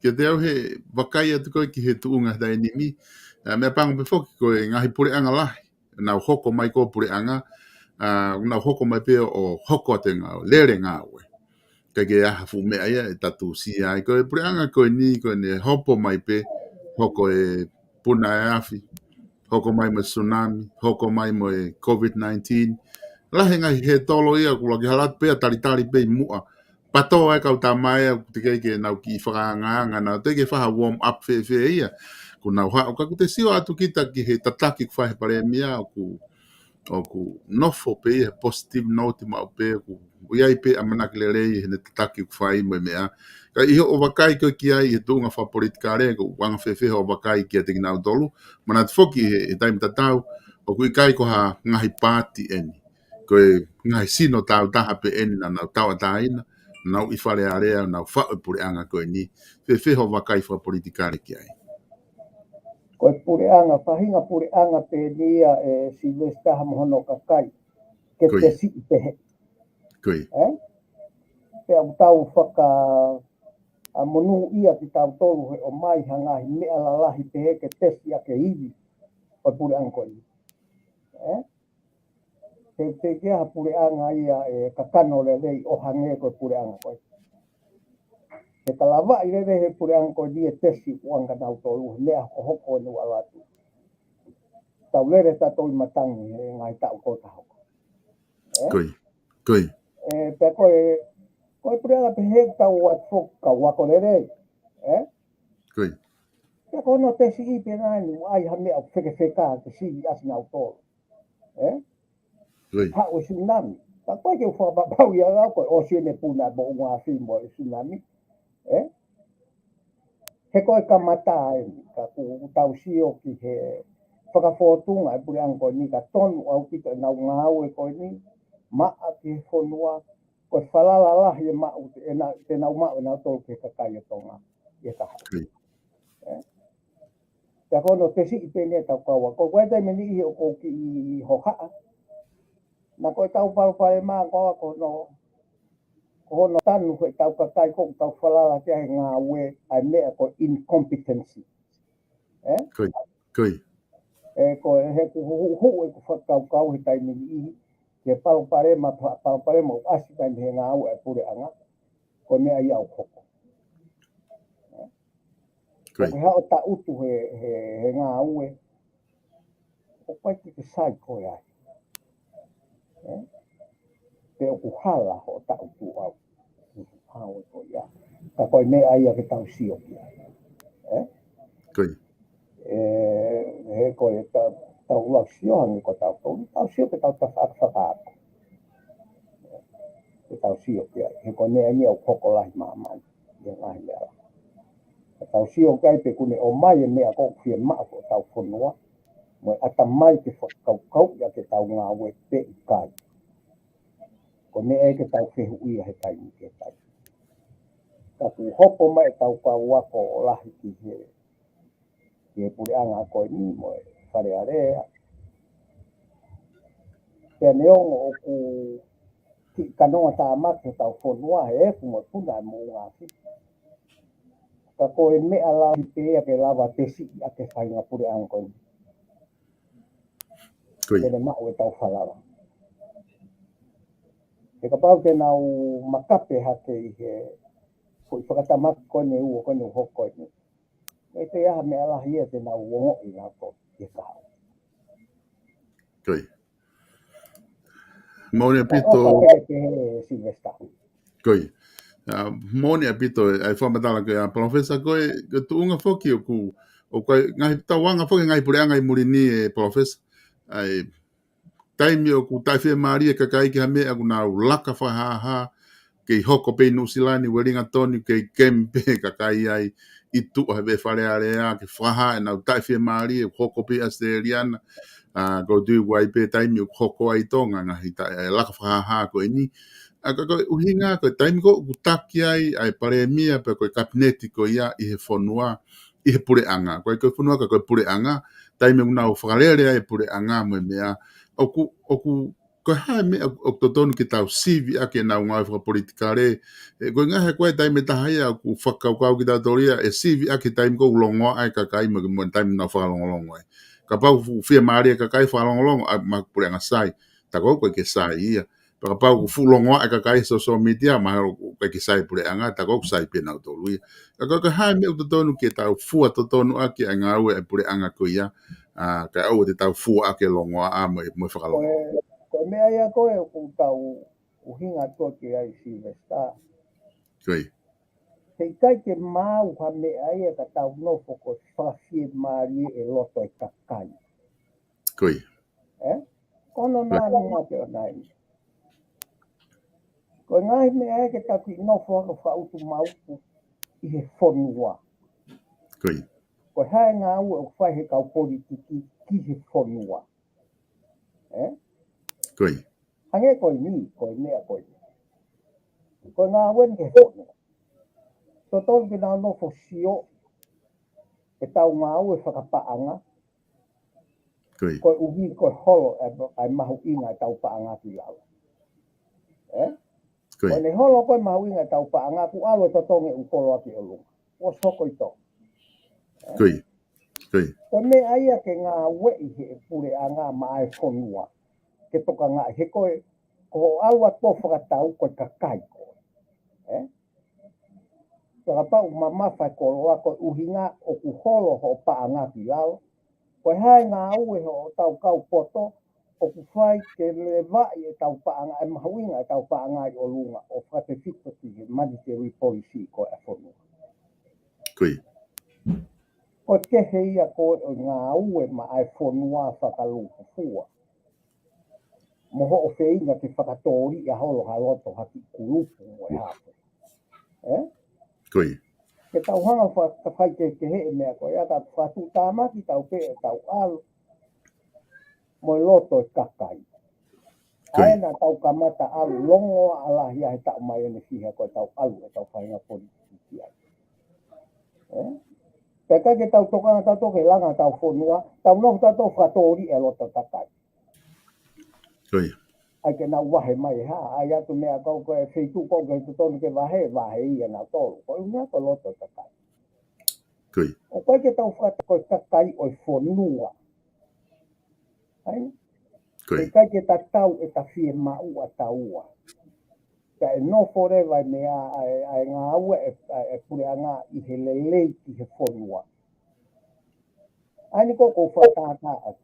kiate au he vakai atu ko ē ki he tuʻunga he taimi ni, ʻa, meʻapango pē foki ko e ngaahi puleʻanga lahi, nau hoko mai ko e puleʻanga, ʻa, nau hoko mai pē ʻo hoko atu e ngāue, lele ngāue. ʻIkai ke ʻi ai ha fuʻu meʻa ia ʻe tatusia ai. Ko e puleʻanga ko eni, ko ʻene hopo mai pē, hoko e puna e afi, hoko mai mo e tsunami, hoko mai mo e COVID nineteen. Lahi e ngaahi hētolo ia, ʻoku laki hala atu pē ʻa talitali pē ʻi muʻa. Pato ai kau tama ia, ʻoku teʻeki ke nau kiʻi fakaangaanga, nau teʻeki ke fai ha warm up fēfē ia. ʻOku nau haʻu, ka ʻoku te sio atu kita ki he tataki ʻoku fai he palēmia, ʻoku ʻoku nofo pē ia he positive note maʻu pē, ʻoku ʻi ai pē ʻamanaki lelei heʻene tataki ʻoku fai mo e meʻa. Ka ʻi hoʻo vakai ko ē ki ai he tuʻunga fakapolitikale, ʻoku anga fēfē hoʻo vakai kiate kinautolu. Manatu foki he, he taimi tatau, ʻoku ʻikai ko ha ngaahi paati eni. Ko e ngaahi sino taautaha pē eni naʻa nau tauʻatāina, nau ʻi Fale Alea, nau faʻu e puleʻanga ko eni. Fēfē hoʻo vakai fakapolitikale ki ai. Ko e puleʻanga, faʻahinga puleʻanga pē eni ia ʻe Sylvester mo hono kakai. Ke tesiʻi pehē. ʻE? Pea ʻoku tau faka, ʻa, monūʻia kitautolu he ʻomai ha ngaahi meʻa lalahi pehē ke tesi ʻaki e ivi ʻo e puleʻanga ko eni. ʻE? He teʻeki ha puleʻanga ia ʻe kakano lelei ʻo hangē ko e puleʻanga ko ē. He ka lavaʻi lelei he puleʻanga ko eni e tesi ʻoku anga nautolu he meʻa hokohoko ʻoku nau ʻalu atu. Tau lele tautolu ʻi matangi he ngaahi taʻu ko ē ka hoko. ʻE? ʻE, pea ko e, ko e puleʻanga pehē ʻoku tau ʻoatu foki ka ʻoku ako lelei. ʻE? Pea ko hono tesiʻi pē nai ni ʻoku ʻi ai ha meʻa ʻoku fekefeka ke sivi ʻaki nautolu. ʻE? Haʻu e tsunami. Ka ko e ke fakapapau ia lau ko e ʻosi ʻene puna mo unga afi mo e tsunami. ʻE? He ko e kamata ai, ka ʻoku tau sio ki he fakafōtunga e puleʻanga ko eni ka tonu ʻaupito ʻenau ngāue ko eni, maʻa ki he fonua, ko e falala lahi e maʻu, ʻena, te nau maʻu ʻenau tolu ki he kakai ʻo Tonga, ʻi he kahaʻu. ʻE? Pea ko hono tesi i pene tau kaua. Ko e taimi ni ʻi he ʻoku ou kiʻi hohaʻa. Na ko e tau palopalema ko a ko hono, ko hono tanu ko e tau kakai ko tau falala ki he ngāue ʻa e meʻa ko e incompetency. ʻE? Ko e, ko e. ʻE ko e he ku hu, hu, hu, e ku fakakaukau he taimi ni ʻi he palopalema, pa, palopalema ʻoku ʻasi taimi he ngāue ʻa e puleʻanga. Ko e meʻa ia ʻoku hoko. Ko e. ʻOku haʻo taʻutu he, he, he ngāue. ʻOku ʻikai ke ke sai koe ai. ʻE? Pe ʻoku hala hoʻo taʻutu au. Au e ko ia. Ka ko e meʻa ia ke tau sio ki ai. ʻE? Ko e. ʻE, he ko e ta, tau lau sio hangē ko tau tau. Tau sio ke tau ta faka, fakaako. Ke tau sio ki ai. He ko e meʻa ni ʻoku hoko lahi māmani. ʻI he ngaahi meʻa. Ka tau sio ki ai pe ʻoku ne ʻomai e meʻa ko ʻoku fiemaʻu ko tau fonua. Mo e ʻatamai ke fakakaukau ia ke tau ngāue pe ʻikai. Ko e meʻa ia ke tau fehuʻia he taimi ke tai. Ka ʻoku hopo mai e tau kau ako ʻo lahi ki he, ki he puleʻanga ko eni mo e Fale Alea. Pea neongo ʻoku kiʻi kanonga tāmaki he tau fonua he efu mo e puna e moʻunga afi. Ka ko e meʻa lahi pē ia ke lava tesi ʻa e faʻahinga puleʻanga ko eni. Ko ia. Ke ne maʻu e tau falala. He kapau te nau makape hake ʻi he, ko e fakatamaki ko eni ʻoku, ko eni ʻoku hoko eni. ʻE te aha meʻa lahi ia te nau ongoʻi na ko e kahaʻu. Ko ia. Moʻoni ʻaupito. Ko e peke he Sylvester. Ko ia. ʻA, moʻoni ʻaupito, ʻa e fakamatala ko ia, Palōfesa, ko e, ko e tuʻunga foki ʻoku, ʻoku ʻi ai ngaahi tauʻanga foki ngaahi puleʻanga ʻi muli ni ʻe Palōfesa. ʻA e taimi ʻoku taʻefiemālie kakai ki ha meʻa ʻoku nau laka fakahāhā, kei hoko pē ʻi Nuʻusila ni, Uelingatoni, kei kemi pē kakai ai ʻi tuʻa he veʻe Fale Alea, ke fakahā ʻenau taʻefiemālie, ʻoku hoko pē ʻi ʻAositelēlia na, ʻa, ʻoku ou tui ʻoku ʻi ai pē taimi ʻoku hoko ai ʻi Tonga, ngaahi taʻe, ʻa e laka fakahāhā ko eni. ʻA, ka ko e ʻuhinga, ko e taimi ko ʻoku taki ai, ʻa e palēmia, pe ko e kapineti ko ia ʻi he fonua, ʻi he puleʻanga. Ko e, ko e fonua ka ko e puleʻanga, taimi ʻoku nau fakalele ai e puleʻanga mo e meʻa. ʻOku, ʻoku, ko e hā e meʻa ʻoku totonu ke tau sivi ʻaki ʻenau ngāue fakapolitikale. ʻE, ko e ngaahi ko e taimi ʻe taha ia ʻoku fakakaukau kitautolu ia ʻe sivi ʻaki taimi ʻoku longoaʻa e kakai mo, mo taimi ʻoku nau fakalongolongo ai. Kapau ʻoku fiemālie e kakai fakalongolongo, ʻa, maʻa e puleʻanga sai. Ta ko ʻoku ʻikai ke sai ia. Pea kapau ʻoku fuʻu longoaʻa e kakai he social media, mahalo ʻoku ʻikai ke sai e puleʻanga, ta ko ʻoku sai pē nautolu ia. Ka ko e hā e meʻa ʻoku totonu ke tau fua totonu ʻaki ʻa e ngāue ʻa e puleʻanga ko ia, ʻa, kae ʻoua te tau fua ʻaki e longoaʻa mo e, mo e fakalongo. Ko e, ko e meʻa ia ko ē ʻoku tau ʻuhinga atu ki ai Sylvester. Ko ia. He ʻikai ke maau ha meʻa ia ka tau nofo ko e fakafiemālie e loto e kakai. Ko ia. ʻE? Ko hono nāunga ke ʻo nai. Ko e ngaahi meʻa ia ke taki nofo haka faʻutu mauku ʻi he fonua. Ko ia. Ko e hā e ngāue ʻoku fai he kau politiki ki he fonua. ʻE? Ko ia. Hangē ko eni, ko e meʻa ko eni. Ko e ngāue ni ke fonua. Totonu ke nau nofo sio, e tau ngāue fakapaʻanga, Ko ia. Koeʻuhi ko e holo e, e mahuʻinga e tau paʻanga ki lalo. ʻE? Ko ia. Ko ʻene holo ko e mahuʻinga e tau paʻanga kuo ʻalu e totongi ʻoku koloa ki ʻolunga. ʻOsi hoko ʻi Tonga. ʻE? Ko ia. Ko ia. Ko e meʻa ia ke ngāueʻi he puleʻanga maʻa e fonua. Ke tokangaʻi he ko e, ko hoʻo ʻalu atu ʻo fakatau ko e kakai koe. ʻE? Pea kapau ʻoku mamafa e koloa ko e ʻuhinga ʻoku holo hoʻo paʻanga ki lalo. Ko e hā e ngāue hoʻo tau kau poto, ʻoku fai ke levaʻi e tau paʻanga, e mahuʻinga e tau paʻanga ʻi ʻolunga, ʻo fakatefito ki he monetary policy ko e ʻa e fonua. Ko ia. Ko e kehe ia ko e ngāue maʻa e fonua fakalūkufua. mo hoʻo feinga ke fakatōliʻa holo ha loto ha kiʻi kulupu mo e hā pē. Ē? Ko ia. Ke tau hanga ʻo fakafaikehekeheʻi e meʻa ko ia, ka fakatuʻutāmaki tau pē ʻetau ʻalu mo e loto e kakai. Ko ia. ʻA ē naʻa tau kamata ʻalu longoaʻa lahi ai he taʻu mai ʻeni fiha ko ʻetau ʻalu ʻetau faʻahinga politiki ai. Ē? Pea ʻikai ke tau tokanga tautolu ke langa ʻetau fonua, tau nofo tautolu fakatōliʻa e loto e kakai. Ko ia. ʻAi ke nau vahe mai e hā, ʻai atu meʻa kau ko e feituʻu kau ke totonu ke vahe, vahe ia nautolu. Ko e ʻuhinga ko e loto e kakai. Ko ia. ʻOku ʻikai ke tau fakatau ko e kakai ʻo e fonua. ʻAi? Ko ia. ʻIkai ke tatau ʻeta fiemaʻu ʻataua. Ka ʻe nofo leva e meʻa ʻa e, ʻa e ngāue e, ʻa e puleʻanga ʻi he lelei ki he fonua. ʻAi ni ko ʻeku fakatātā atu.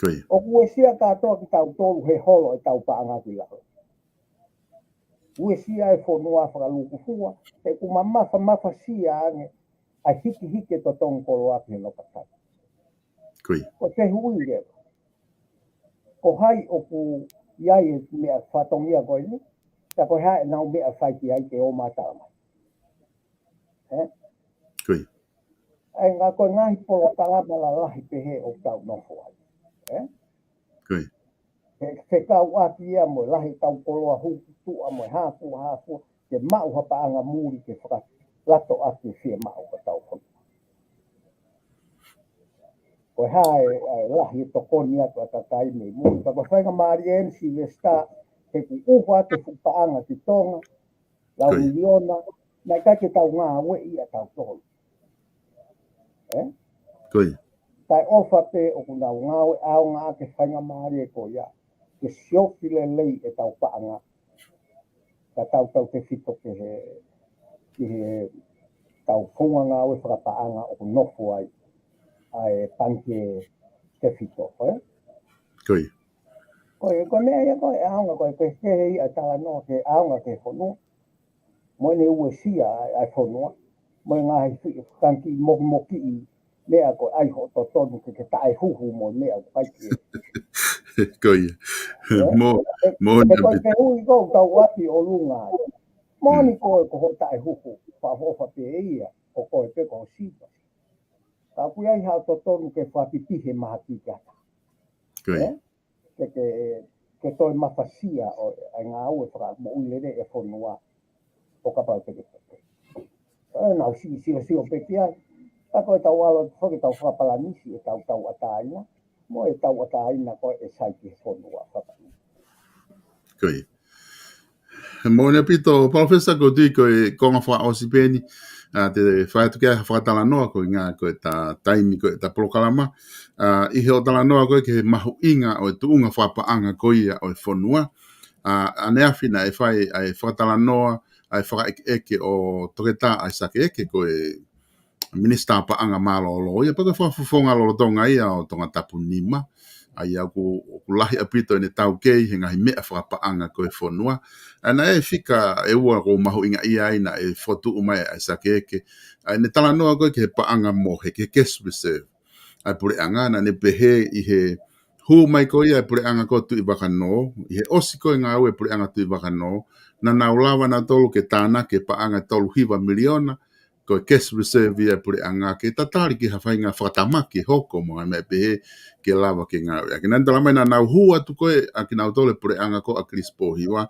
Ko ia. ʻOku uesia kātoa kitautolu he holo ʻetau paʻanga ki lalo. Uesia e fonua fakalūkufua, he ʻoku mamafa, mafasia ange ʻa e hikihiki e totongi koloa ki he lokatai. Ko ia. Ko e fehuʻi leva. Ko hai ʻoku ʻi ai e meʻa fatongia ko eni, ka ko e hā ʻenau meʻa fai ki ai ke ō mai tala mai. Ē? Ko ia. ʻAi ngā ko e ngaahi polokalama lalahi pehē ʻoku tau nofo ai. Ē? Ko ia. He fekauʻaki ia mo e lahi ʻetau koloa huku tuʻa mo e hāfua hāfua, ke maʻu ha paʻanga muli ke fakalato ʻaki e fiemaʻu ʻa hotau fonua. Ko e hā e, e lahi e tokoni atu ʻa e kakai mei muli. Ka ko e faingamālie eni Sylvester, he ʻoku ʻuha atu e fuʻu paʻanga ki Tonga, lau Ko ia. miliona, naʻe ʻikai ke tau ngāueʻi ʻatautolu. Ē? Ko ia. Kae ʻofa pē ʻoku nau ngāue ʻaonga ʻaki e faingamālie ko ia. Ke siofi lelei ʻetau paʻanga. Ka tau tautefito ki he, ki he tau founga ngāue fakapaʻanga ʻoku nofo ai ʻa e pangikē tefito, ē? Ko ia. Ko e, ko e meʻa ia ko e ʻaonga, ko e kehekehe ia ʻa e talanoa ke ʻaonga ki he fonua. Mo ʻene uesia ʻa e, ʻa e fonua. Mo e ngaahi fi-, kangaki mokimokiʻi meʻa ko e ʻai hoʻo totonu ke, ke taʻehuhu mo e meʻa ko e kai ke. Ko ia. Ē? Mo, Ē, mo ē, na ko e pita. fehuʻi ko ʻoku tau ʻapi ʻolunga ai. Moʻoni Mm. ko e ko hoʻo taʻehuhu, fakaʻofoʻofa pē ia, ʻo koe pē ko ho siva. Ka ʻoku ʻi ai haʻo totonu ke fakapipihi e mahaki ki ai. Ko ia. Ē? Ke, ke, ke toe mafasia ʻo e ngāue fakamoʻui lelei e fonua ʻo kapau te ke peke. Ē, nau siʻi siosio pē ki ai. Ka ko e tau ʻalu foki tau fakapalanisi ʻetau tauʻatāina. Mo e tauʻatāina ko e sai ki he fonua fakamoʻui. Ko ia. Moʻoni ʻaupito, Palōfesa, ko e tui ko e konga fakaʻosi pē eni, ʻa, te fai atu ki ai ha fakatalanoa ko e ngā ko e ta taimi ko e ta polokalama, ʻa, ʻi he ʻo talanoa ko e ki he mahuʻinga ʻo e tuʻunga fakapaʻanga ko ia ʻo e fonua, ʻa, ʻaneafi naʻe fai ʻa e fakatalanoa, ʻa e fakaʻekeʻeke ʻo Toketā ʻAisake Eke ko e Minisitā Paʻanga mālōlō ia, pea ko e fakafofonga lolotonga ia ʻo Tongatapu nima, ʻa ia ʻoku, ʻoku lahi ʻaupito ʻene taukei he ngaahi meʻa fakapaʻanga ko e fonua. ʻA naʻe fika ʻe ua ʻoku mahuʻinga ia ai naʻe fotu mai ʻa ʻAisake Eke. ʻA ʻene talanoa ko e ki he paʻanga mohe, ki he cash reserve. ʻA e puleʻanga naʻa ne pehē ʻi he hū mai ko ia e puleʻanga ko Tuʻivakanō, ʻi he ʻosi ko e ngāue e puleʻanga Tuʻivakanō, naʻa nau lava nautolu ke tānaki e paʻanga tolu hiva miliona, ko e cash reserve ia e puleʻanga ke tatali ki ha faʻahinga fakatamaki hoko mo ha meʻa pehē ke lava ke ngāueʻaki. Naʻa ne tala mai naʻa nau hū atu ko e ʻa kinautolu e puleʻanga ko ʻAkilisi Pōhiva,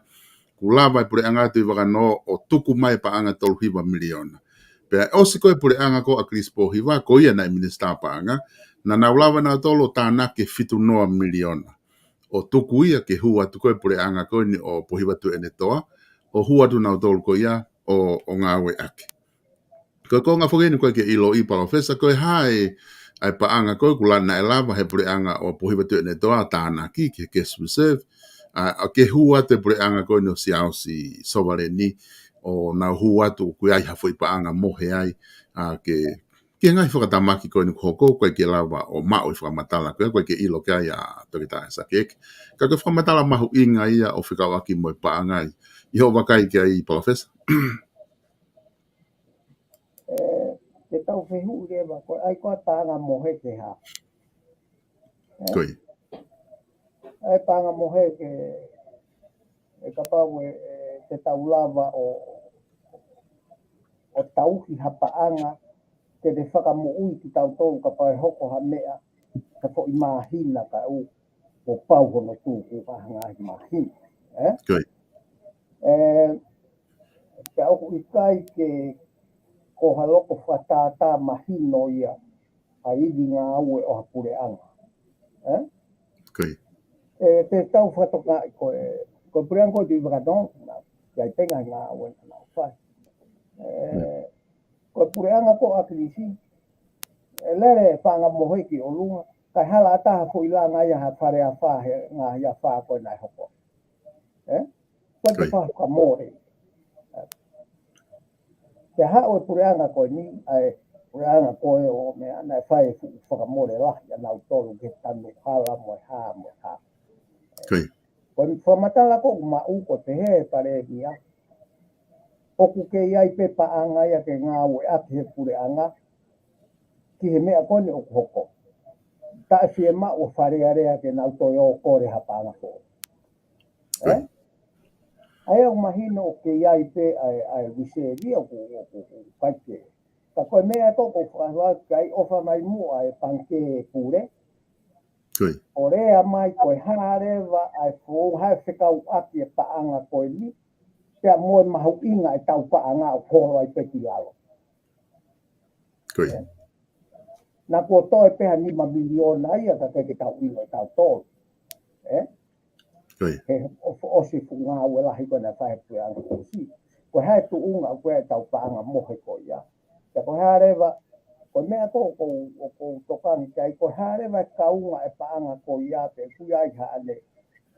kuo lava e puleʻanga Tuʻivakanō ʻo tuku mai e paʻanga tolu hiva miliona. Pea ʻosi ko e puleʻanga ko ʻAkilisi Pōhiva, ko ia naʻe Minisitā Paʻanga, naʻa nau lava nautolu ʻo tānaki e fitu noa miliona. ʻO tuku ia ke hū atu ko e puleʻanga ko eni ʻo Pōhiva Tuʻiʻonetoa, ʻo hū atu nautolu ko ia ʻo, ʻo ngāueʻaki. Ko e konga foki eni ko e ke ʻiloʻi Palōfesa ko e hā e, ʻa e paʻanga ko e kuo lava naʻe lava he puleʻanga ʻo Pōhiva Tuʻiʻonetoa tānaki ki he cash reserve, ʻa, ʻa ke hū atu e puleʻanga ko eni ʻo Siaosi Sovaleni, ʻo nau hū atu ʻoku ʻi ai ha foʻi paʻanga mohe ai, ʻa ke, ki he ngaahi fakatamaki ko eni kuo hoko, ko e ke lava ʻo maʻu e fakamatala ko e, ko e ke ʻilo ki ai ʻa Toketā ʻAisake Eke. Ka ko e fakamatala mahuʻinga ia ʻo fekauʻaki mo e paʻanga ʻi hoʻo vakai ki ai Palōfesa. Ē, ke tau fehuʻi leva, ko e ʻai ko e paʻanga mohe ke hā. Ē? Ko ia. ʻa e paʻanga mohe ke, ʻe kapau ʻe, ʻe te tau lava ʻo, ʻo tauhi ha paʻanga ke ne fakamoʻui kitautolu kapau ʻe hoko ha meʻa, ka foʻi māhina ka ʻoku pau hono tuku ka hanga ʻi māhina. ʻE? Ko ia. ʻE, pea ʻoku ʻikai ke ko ha loko fakatātā mahino ia ʻa e ivi ngāue ʻo ha puleʻanga. ʻE? Ko ia. ʻE, te tau fakatokangaʻi ko e, ko e puleʻanga ko e tui vakatong, na, ʻi ai pē ngaahi ngāue naʻa nau fai. ʻE, ko e puleʻanga ko ʻAkilisi, ʻe lele paʻanga mohe ki ʻolunga, kae hala ʻatā ha foʻi langa ia ha fale afā he ngaahi afā ko ē naʻe hoko. ʻE? Ko e te Ko ia. Fakamole. Te haʻu e puleʻanga ko eni, ʻa e puleʻanga ko ē ʻo meʻa naʻe fai e fuʻu fakamole lahi ʻa nautolu ke tanu hala mo e hā mo e hā. Ko ia. Ko e fakamatala ko ē ʻoku maʻu ko e pehē ʻe he palēmia, ʻoku kei ʻi ai pē paʻanga ia ke ngāueʻaki he puleʻanga ki he meʻa ko eni ʻoku hoko. Taʻe fiemaʻu ʻa Fale Alea ke nau toe ō ʻo kole ha paʻanga foʻou. Ko ia. ʻE? ʻA ia ʻoku mahino ʻoku kei ʻi ai pē ʻa e, ʻa e uiseli ʻoku, ʻoku, ʻoku ʻikai ke. Ka ko e meʻa ko ē ʻoku ou fakahoa ki ai, ʻofa mai muʻa e pangikē pule. Ko ia. ʻO lea mai ko e hā leva ʻa e foʻou, hā e fekauʻaki e paʻanga ko eni, pea mo e mahuʻinga ʻetau paʻanga ʻoku holo ai pē ki lalo. Ko ia. Naʻa kuo toe pē ha nima miliona ia ka ʻikai ke tau ʻilo ʻe tautolu. ʻE? Ko ia. He ʻo, ʻosi e fuʻu ngāue lahi ko ē naʻe fai he puleʻanga kuo ʻosi. Ko e hā e tuʻunga ʻoku ʻi ai ʻetau paʻanga mohe ko ia. Pea ko e hā leva, ko e meʻa ko ē ʻoku ou, ʻoku ou tokanga ki ai, ko e hā leva e kaunga e paʻanga ko ia pe ʻoku ʻi ai haʻane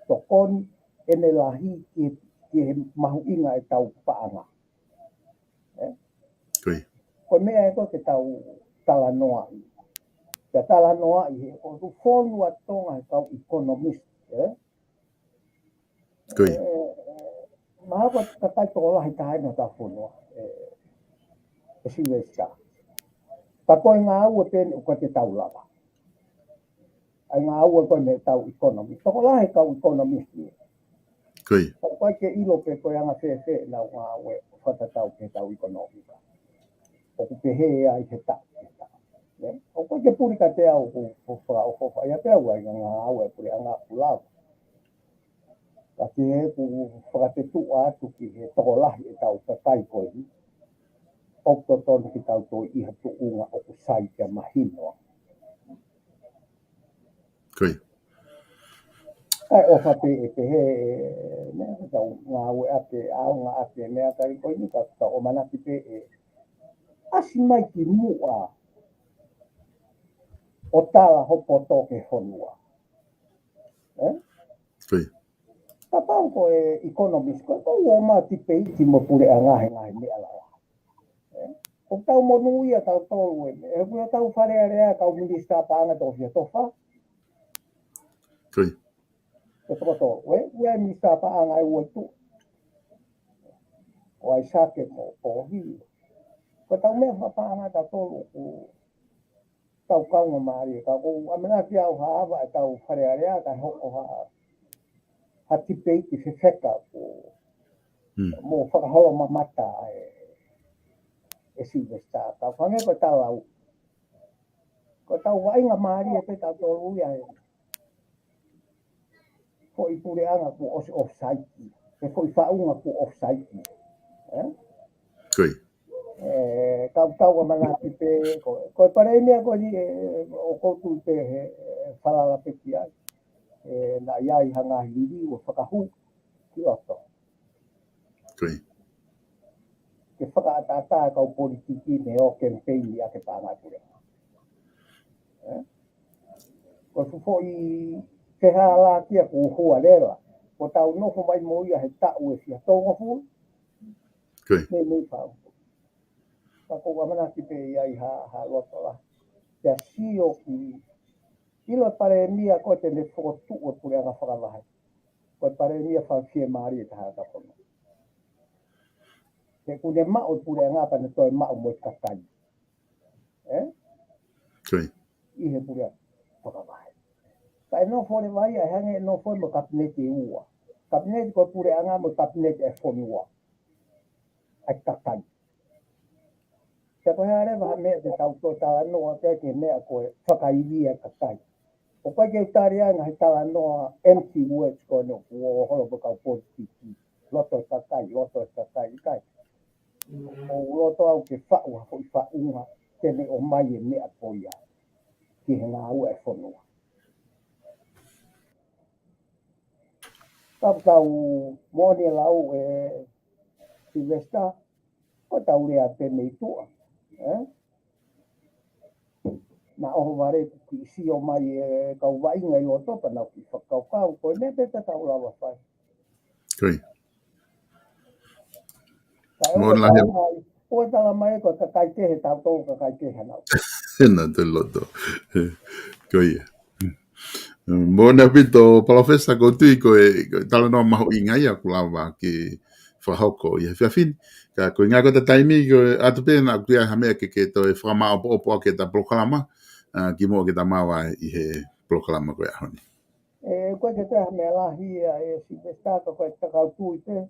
tokoni ʻene lahi ki, ki he mahuʻinga ʻetau paʻanga. ʻE? Ko ia. Ko e meʻa ē ko ē ke tau talanoaʻi. Pea talanoaʻi he ʻoku fonu ʻa Tonga he kau economist, ʻe? Ko ia. ʻE, ʻe, mahalo ko e kakai tokolahi taha eni ʻo e fonua, ʻe, ʻe Silivesitā. Ka ko e ngāue pē eni ʻoku ʻikai ke tau lava. ʻA e ngāue ko ē mei he tau economy. Tokolahi e kau economist ia. Ko ia. Ka ʻoku ʻikai ke ʻilo pe ko e anga fēfē ʻenau ngāue fakatatau ki he tau economy. ʻOku pehē ai he taʻu, he taʻu. Ne? ʻOku ʻikai ke puli kiate au ʻoku ou fakaʻofoʻofa ia pea ua i ngā ngāue puleʻanga ʻoku lava. Ka ki he ʻoku fakatetuʻa atu ki he tokolahi ʻetau kakai ko eni, ʻoku totonu ke tau toe ʻi ha tuʻunga ʻoku sai ke mahino. Ko ia. ʻA e ʻofa pē ʻe pehē, meʻa ka tau ngāueʻaki, ʻaongaʻaki, meʻa ka ʻi ko eni ka tau ʻamanaki pē ʻe ʻasi mai ki muʻa ʻo tala ho poto ki he fonua. ʻE? Ko ia. Kapau ko e economist, ko e kau ō mai ʻo tipeiti mo e puleʻanga he ngaahi meʻa lalahi. ʻE? ʻOku tau monūʻia tautolu ē, ʻe, ʻoku tau Fale Alea, kau minisitā paʻanga toko fiha, toko fā. Ko ia. Ko e toko tolu, ē, ʻoku ʻi ai e minisitā paʻanga ʻe ua ʻi tuʻa. Ko ʻAisake mo Pohi. Ko e tau meʻa fakapaʻanga tautolu ʻoku tau kaunga mālie, ka ʻoku ou ʻamanaki au ha ava ʻetau Fale Alea, ka hoko ha, ha tipeiti fefeka ko Hmm. mo fakaholomamata ʻe, ʻe Silivesitā. Ka hangē ko e tau au. Ko e tau vaʻinga mālie pē tautolu ia he foʻi puleʻanga kuo ʻosi offside. He foʻi faʻunga kuo offside. ʻE? Ko ia. ʻE, kau tau ʻamanaki pē, ko, ko e palēmia ko eni, ʻe, ʻoku ou tui pē he, ʻe, falala pē ki ai. ʻE, naʻa ʻi ai ha ngaahi liliu ʻo fakahū ki loto. Ko ia. Ke fakaʻataʻatā e kau politiki ne ō kemipeini ʻaki e paʻanga puleʻanga. ʻE? Ko e fuʻu foʻi fehālaaki ia kuo hua leva. Ko e tau nofo mai mo ia he taʻu ʻe fiha tolungofulu. Ko ia. Meimei fau. Ka ʻoku ou ʻamanaki pē ʻe ʻi ai ha, ha loto lahi. Pea sio ki, ʻilo e palēmia ko ē te ne fokotuʻu e puleʻanga fakavahe. Ko e palēmia fakafiemālie taha ʻa e kau fonua. He ʻoku ne maʻu e puleʻanga pea ne toe maʻu mo e kakai. ʻE? Ko ia. ʻI he puleʻanga fakavahe. Ka ʻe nofo leva ia, ʻe hangē ʻe nofo mo e kapineti ʻe ua. Kapineti ko e puleʻanga mo e kapineti ʻa e fonua. ʻA e kakai. Pea ko e hā leva ha meʻa te tau toe talanoa ki ai, ki he meʻa ko e fakaivia e kakai. ʻOku ʻikai ke u tali ʻa e ngaahi talanoa empty words ko eni ʻoku ō holo ʻe he kau politiki. Loto e kakai, loto e kakai, ʻikai. ʻOku ou loto au ke faʻu ha foʻi faʻunga te ne ʻomai e meʻa ko ia ki he ngāue ʻa e fonua. Kapau ʻoku moʻoni e lau ʻe Sylvester, ko ʻetau lea pē mei tuʻa, ē? Naʻa ʻohovale ʻoku kiʻi sio mai e kau vaʻinga ʻi loto pea nau kiʻi fakakaukau, ko e meʻa pē te tau lava fai. Ko ia. Ka ʻe Mo ʻoua la he- tala mai, ʻoua tala mai ko e kakai kehe, tautolu kakai kehe ʻanau. Ena te loto. Ko ia. Moʻoni ʻaupito, Palōfesa, ʻoku ou tui ko e, ko e talanoa mahuʻinga ia ʻoku lava ke fakahoko ʻi he efiafi ni. Ka ko e ʻuhinga ko ʻeta taimi, ko e ʻatu pē naʻa ʻoku ʻi ai ha meʻa ke ke toe fakamāʻopoʻopo ʻaki ʻeta polokalama, ʻa, kimuʻa ke ta maʻu ai ʻi he polokalama ko e ʻaho ni. ʻE, ʻoku ʻikai ke toe ha meʻa lahi ia ʻe Sylvester, ka ko e takautui pē.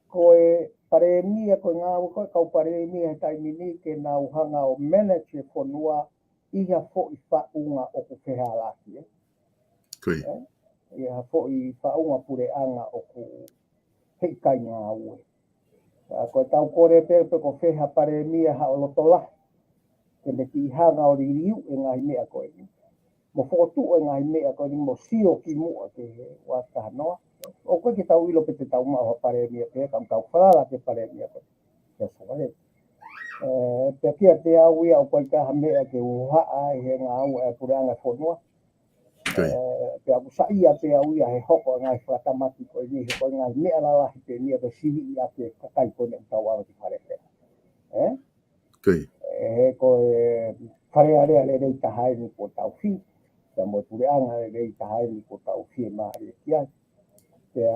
Ko e palēmia, ko e ngāue ko e kau palēmia he taimi ni ke nau hanga ʻo manage e fonua ʻi ha foʻi faʻunga ʻoku fehālaaki, ē? Ko ia. Ē? ʻI ha foʻi faʻunga puleʻanga ʻoku heʻikai ngāue. ʻA, ko ʻetau kole pē pe ko fē ha palēmia haʻo loto lahi ke ne kiʻi hanga ʻo liliu e ngaahi meʻa ko eni. Mo fokotuʻu e ngaahi meʻa ko eni mo sio kimuʻa ki he ua taha noa. ʻOku ʻikai ke tau ʻilo pe te tau maʻu ha palēmia pē, ka ʻoku tau falala ki he palēmia ko eni. Kia Suva he. Ē, pea kiate au ia ʻoku ʻikai ha meʻa ke u haʻa ʻi he ngāue ʻa e puleʻanga fonua. Ko ia. Ē, pea ʻoku saiʻia pē au ia he hoko e ngaahi fakatamaki ko eni, he ko e ngaahi meʻa lalahi pē eni ia ke siviʻi ʻaki e kakai ko eni ʻoku tau ʻalu ki fale pē. Ē? Ko ia. Ē, he ko e Fale Alea lelei taha eni kuo tau fie, pea mo e puleʻanga lelei taha eni kuo tau fiemālie ki ai. Pea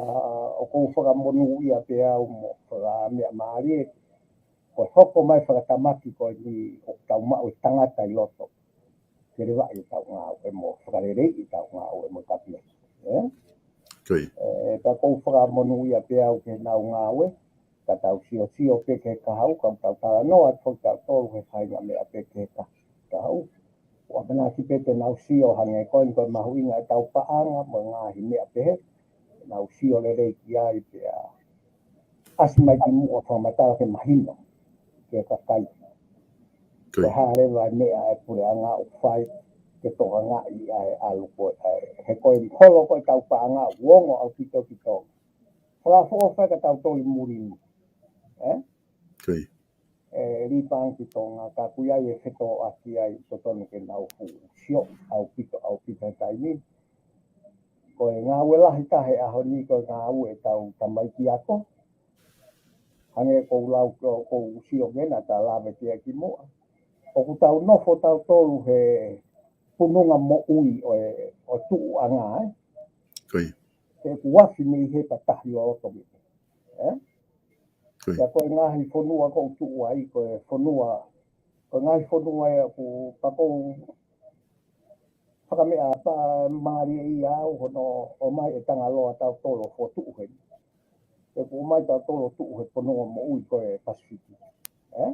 ʻoku ou fakamonūʻia pē au mo fakameʻa mālie, ko e hoko mai fakatamaki ko eni ʻoku tau maʻu e tangata ʻi loto ke levaʻi ʻetau ngāue mo fakaleleiʻi ʻetau ngāue mo e kapineti. Ē? Ko ia. Ē, pea ʻoku ou fakamonūʻia pē au ki heʻenau ngāue, ka tau siosio pē ki he kahaʻu, ka tau talanoa atu foki tautolu he faʻahinga meʻa pē ki he ka-, kahaʻu. ʻOku ʻamanaki pē te nau sio hangē ko eni ko e mahuʻinga ʻetau paʻanga mo e ngaahi meʻa pehē. Nau sio lelei ki ai pea ʻasi mai kimuʻa fakamatala ke mahino ki he kakai. Ko ia. Ko e hā leva e meʻa ʻa e puleʻanga ʻoku fai ke tokangaʻi ʻa e ʻalu ko ē, ʻa e, he ko e holo ko ʻetau paʻanga ʻoku ongo ʻaupito ki Tonga. Fakafoʻou fai ka tau toli muli ni. Ē? Ko ia. Ē, Līpang ki Tonga, ka ʻoku ʻi ai e fetōʻaki ai totonu ke nau fuʻu sio ʻaupito, ʻaupito he taimi ni. Ko e ngāue lahi taha he ʻaho ni, ko e ngāue ʻetau tamaiki ako. Hangē ko u lau, ko, ko u sio mena ta lave ki ai kimuʻa. ʻOku tau nofo tautolu he pununga moʻui ʻo e, ʻo e tuʻuʻanga, ē? Ko ia. He ʻoku afi mei he patahi ʻo loto mei. Ē? Ko ia. Pea ko e ngaahi fonua ʻoku tuʻu ai, ko e fonua, ko e ngaahi fonua ia ʻoku pako fakameʻa pē mālie ia au hono ʻomai e Tangaloa tautolu ʻo fokotuʻu heni. ʻOku ʻomai tautolu ʻo tuʻu he pononga moʻui ko e Pasifiki. Ē?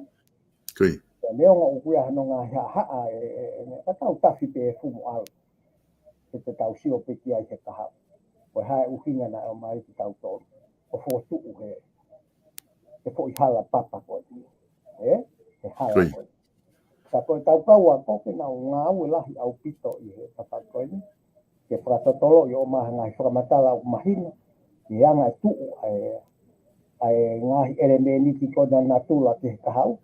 Ko ia. Pea neongo ʻoku ʻi ai hano ngaahi haʻahaʻa ē, ē, ē, ka tau tafi pē fumu ʻalu. Ke te tau sio pē ki ai he kahaʻu. Ko e hā e ʻuhinga naʻe ʻomai kitautolu ʻo fokotuʻu he, he foʻi hala papa ko eni. Ē? He hala ko eni. Ko ia. Ka ko ʻetau kau ako ke nau ngāue lahi ʻaupito ʻi he tafaʻaki ko eni. Ke fakatotoloʻi ʻo ʻomai ha ngaahi fakamatala ʻoku mahino. Ke anga e tuʻu ʻa e, ʻa e ngaahi ʻelemēniti ko ena natula ki he kahaʻu.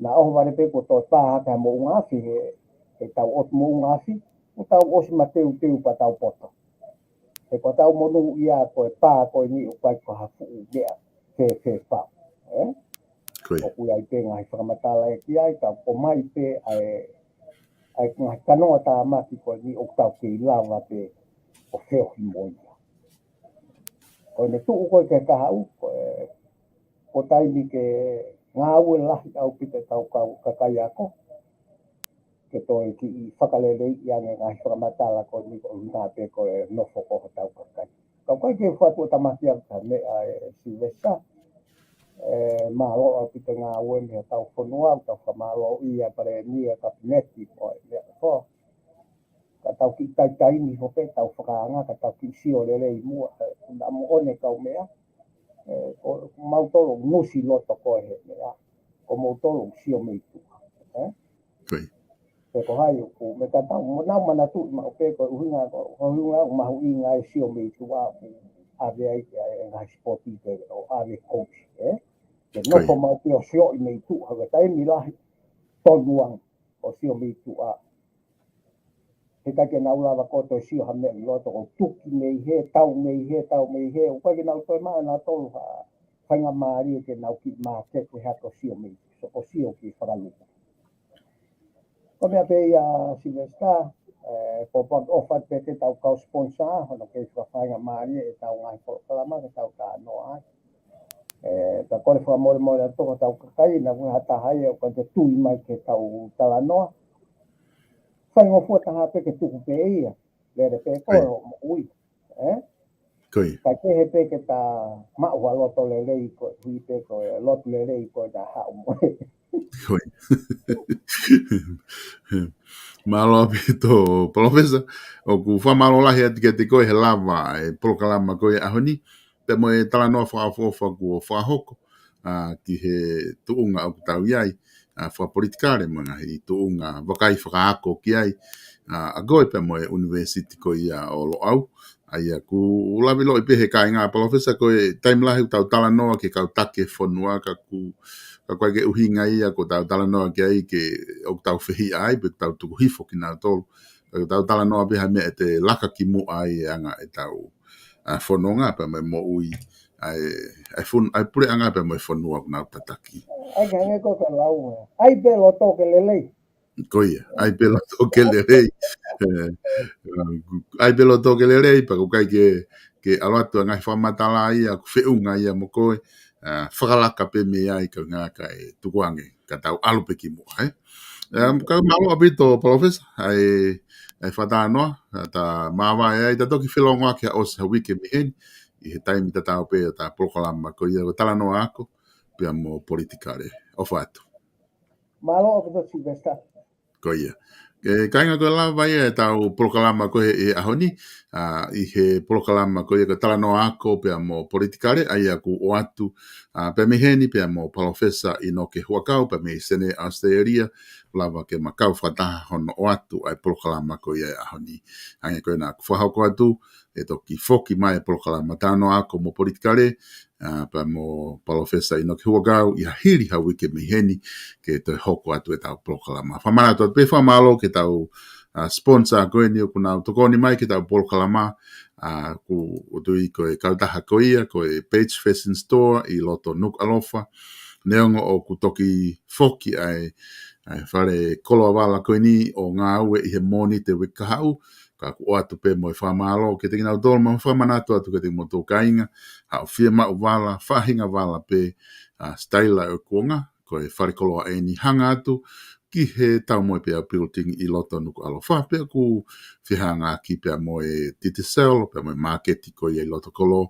Naʻa ʻohovale pē kuo toe pā hake ha moʻunga afi he, he tau ʻosi moʻunga afi. Kuo tau ʻosi mateuteu pea tau poto. He ko ʻetau monūʻia ko e pā ko eni ʻoku ʻikai ko ha fuʻu meʻa fēfē pau. Ē? Ko ia. ʻOku ʻi ai pē ngaahi fakamatala ē ki ai, ka ʻoku ʻomai pē ʻa e, ʻa e ngaahi kanoa tāmaki ko eni ʻoku tau kei lava pē ʻo feohi mo ia. Ko ʻene tuʻu ko ē ki he kahaʻu, ko e, ko e taimi ke ngāue lahi ʻaupito ʻetau kau kakai ako. ke toe kiʻi fakaleleiʻi ange ngaahi fakamatala ko eni ko e ʻuhinga pē ko e nofo ko hotau kakai. Ka ʻoku ʻikai ke u fatu ʻo tamaki ʻaki ha meʻa, ē, Silivesitā. Ē, mālō ʻaupito ngāue mei hotau fonua, ʻoku tau fakamālōʻia Palēmia, Kapineti, mo e meʻa ko. Ka tau kiʻi taitaimi hope, tau fakaanga, ka tau kiʻi sio lelei muʻa, ē, naʻa mo ʻone kau meʻa, ē, ko mautolu ngusi loto ko e he meʻa, ko mautolu sio mei tuʻa, ē? Ko ia. Pe ko hai ʻoku, me ka tau, mo nau manatuʻi maʻu pē ko e ʻuhinga, ko, ko e ʻuhinga ʻoku mahuʻinga e sio mei tuʻa ʻoku ʻave ai, ē, ngaahi sipoti ke, ʻo ʻave coach, ē? Ke Ko ia. nofo maʻu pē ʻo sioʻi mei tuʻa, he taimi lahi, tonu ange, ʻo sio mei tuʻa. He ʻikai ke nau lava ko ē ʻo sio ha meʻa ʻi loto, ko e tuki mei hē, tau mei hē, tau mei hē, ʻoku ʻikai ke nau toe maʻu ʻe nautolu ha faingamālie ke nau kiʻi mākeke ha ko e sio mei, so ko e sio ki fakaluku. Ko e meʻa pē ia Silivesitā, ē, pōpoaki ʻofa pē ke tau kau sponsor, hono kei fakafaingamālie ʻetau ngaahi polokalama ke tau talanoa ai. Ē, ka kole fakamolemole atu ki hotau kakai, naʻa ʻoku ʻi ai ha taha ia ʻoku ʻikai ke tui mai ki heʻetau talanoa. Faingofua taha pē ke tuku pē ia, lele pē ko Ko ia. e hoʻo moʻui. Ē? Ko ia. Ka kehe pē ke ta maʻu ha loto lelei ko e hui pē ko e lotu lelei ko e ta haʻu mo e. Ko ia. Mālō ʻaupito, Palōfesa. ʻOku fakamālō lahi atu kiate koe he lava e polokalama ko ia ʻaho ni. Pea mo e talanoa fakaʻofoʻofa kuo fakahoko, ā, ki he tuʻunga ʻoku tau ʻi ai, ā, fakapolitikale mo e ngaahi tuʻunga vakai fakaako ki ai, ā, ʻa koe pea mo e ʻunivēsiti ko ia ʻo Loʻau. ʻA ia ʻoku ou lave loi pē he kāinga Palōfesa ko e taimi lahi ʻoku tau talanoa ki he kau taki e fonua ka ʻoku, ka ʻoku ʻikai ke ʻuhinga ia ʻoku tau talanoa ki ai ke ʻoku tau fehiʻa ai pe ʻoku tau tuku hifo kinautolu. Ka ʻoku tau talanoa pē ha meʻa ʻe te laka ki muʻa ai e anga ʻetau, ā, fononga pea mo e moʻui ʻa e, ʻa e fon-, ʻa e puleʻanga pea mo e fonua ʻoku nau tataki. ʻAi ke hangē ko e lau. ʻAi pē loto ke lelei. Ko ia, ʻai pē loto ke lelei. Ē, ʻai pē loto ke lelei, pea ʻoku ʻikai ke, ke ʻalu atu ʻa e ngaahi fakamatala ia, ʻoku feʻunga ia mo koe, ā, fakalaka pē mei ai ka ngā ka e tukuange, ka tau ʻalu pē ki muʻa, ē. Ē, ka mālō ʻaupito, Palōfesa, ʻa e, ʻa e fakatalanoa, ā, ta māvae ai, ta toki felongoaki ʻa ʻosi ha uike mei heni, ʻi he taimi tatau pē ʻo ʻeta polokalama ko ia, ko e talanoa ako, pea mo politikale. ʻOfa atu. Mālō ʻaupito Silivesitā. Ko ia. Ē, kāinga ko e lava ia ʻetau polokalama ko ē he ʻaho ni, ā, ʻi he polokalama ko ia ko e talanoa ako pea mo politikale, ʻa ia ʻoku ʻoatu, ā, pea mei heni pea mo Palōfesa ʻInoke Huʻakau, pea mei Senē ʻAositelēlia, lava ke ma kau fakataha hono ʻoatu ʻa e polokalama ko ia he ʻaho ni. Hangē ko ena ʻoku fakahoko atu, ʻe toki foki mai e polokalama talanoa ako mo politikale, ā, pea mo Palōfesa ʻInoke Huʻakau ʻi ha hili ha uike mei heni ke toe hoko atu ʻetau polokalama. Fakamanatu atu pē fakamālō ki heʻetau, ā, sponsor ko eni ʻoku nau tokoni mai ki heʻetau polokalama, ā, ʻoku ou tui ko e kautaha ko ia, ko e Page Fashion Store ʻi loto Nukuʻalofa. Neongo ʻoku toki foki ʻa e, ʻa e fale koloa vala ko eni ʻo ngāue ʻi he Mōnite uike kahaʻu, ka ʻoku ʻoatu pē mo e fakamālō kiate kinautolu, mo e fakamanatu atu kiate kimoutolu kāinga, haʻu ʻo fiemaʻu vala, faʻahinga vala pē, ā, sitaila ʻo e kuonga, ko e fale koloa eni hanga atu ki he Taumoepeau Building ʻi loto Nukuʻalofa, pea ʻoku fehangahangai pea mo e Digicel, pea mo e māketi ko ia ʻi loto kolo,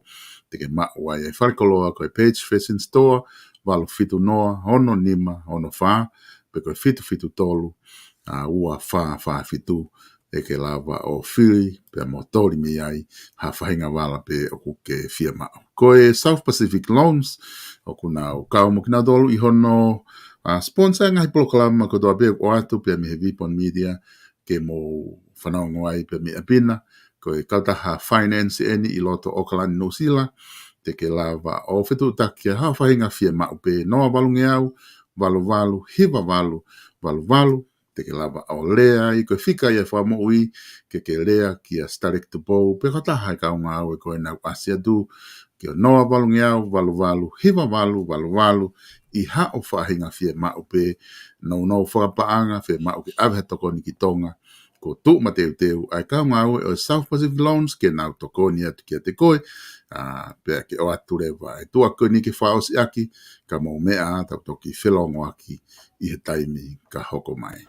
te ke maʻu ai e fale koloa ko e Page Fashion Store, valu fitu noa, ono nima, ono fā, pe ko e fitu fitu tolu, ā, ua fā fā fitu, ʻe ke lava ʻo fili pea mo toli mei ai ha faʻahinga vala pē ʻoku ke fiemaʻu. Ko e South Pacific Loans, ʻoku nau kau mo kinautolu ʻi hono, ā, sponsor e ngaahi polokalama kotoa pē ʻoku ʻoatu pea mei he Vipon Media, ke mou fanongo ai pea mei ʻapi na, ko e kautaha finance eni ʻi loto ʻAokalani Nuʻusila, te ke lava ʻo fetuʻutaki ha faʻahinga fiemaʻu pē noa valungeau, valu valu, hiva valu, valu valu, te ke lava ʻo lea ai, ko e fika ia fakamoʻui, ke ke lea kia Starek Tupou, pe ko ha taha e kau ngāue ko ena ʻoku ʻasi atu, ki he noa valungeau, valu valu, hiva valu, valu valu, ʻi haʻo faʻahinga fiemaʻu pē, nounou fakapaʻanga, fiemaʻu ke ʻave ha tokoni ki Tonga, ʻoku tuʻu mateuteu ʻa e kau ngāue ʻo e South Pacific Loans ke nau tokoni atu kiate koe, ā, pea ke ʻoatu leva e tuʻa ko eni ke fakaʻosi ʻaki, ka mou meʻa ā, tau toki felongoaki ʻi he taimi ka hoko mai.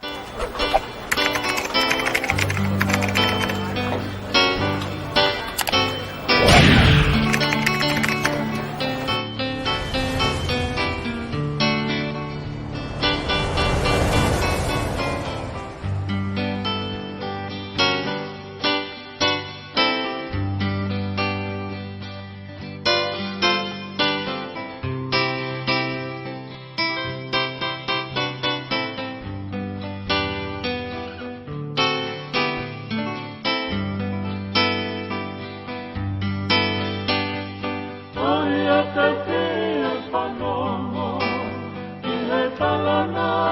ʻOiate ki he fanongo ʻi he talanoa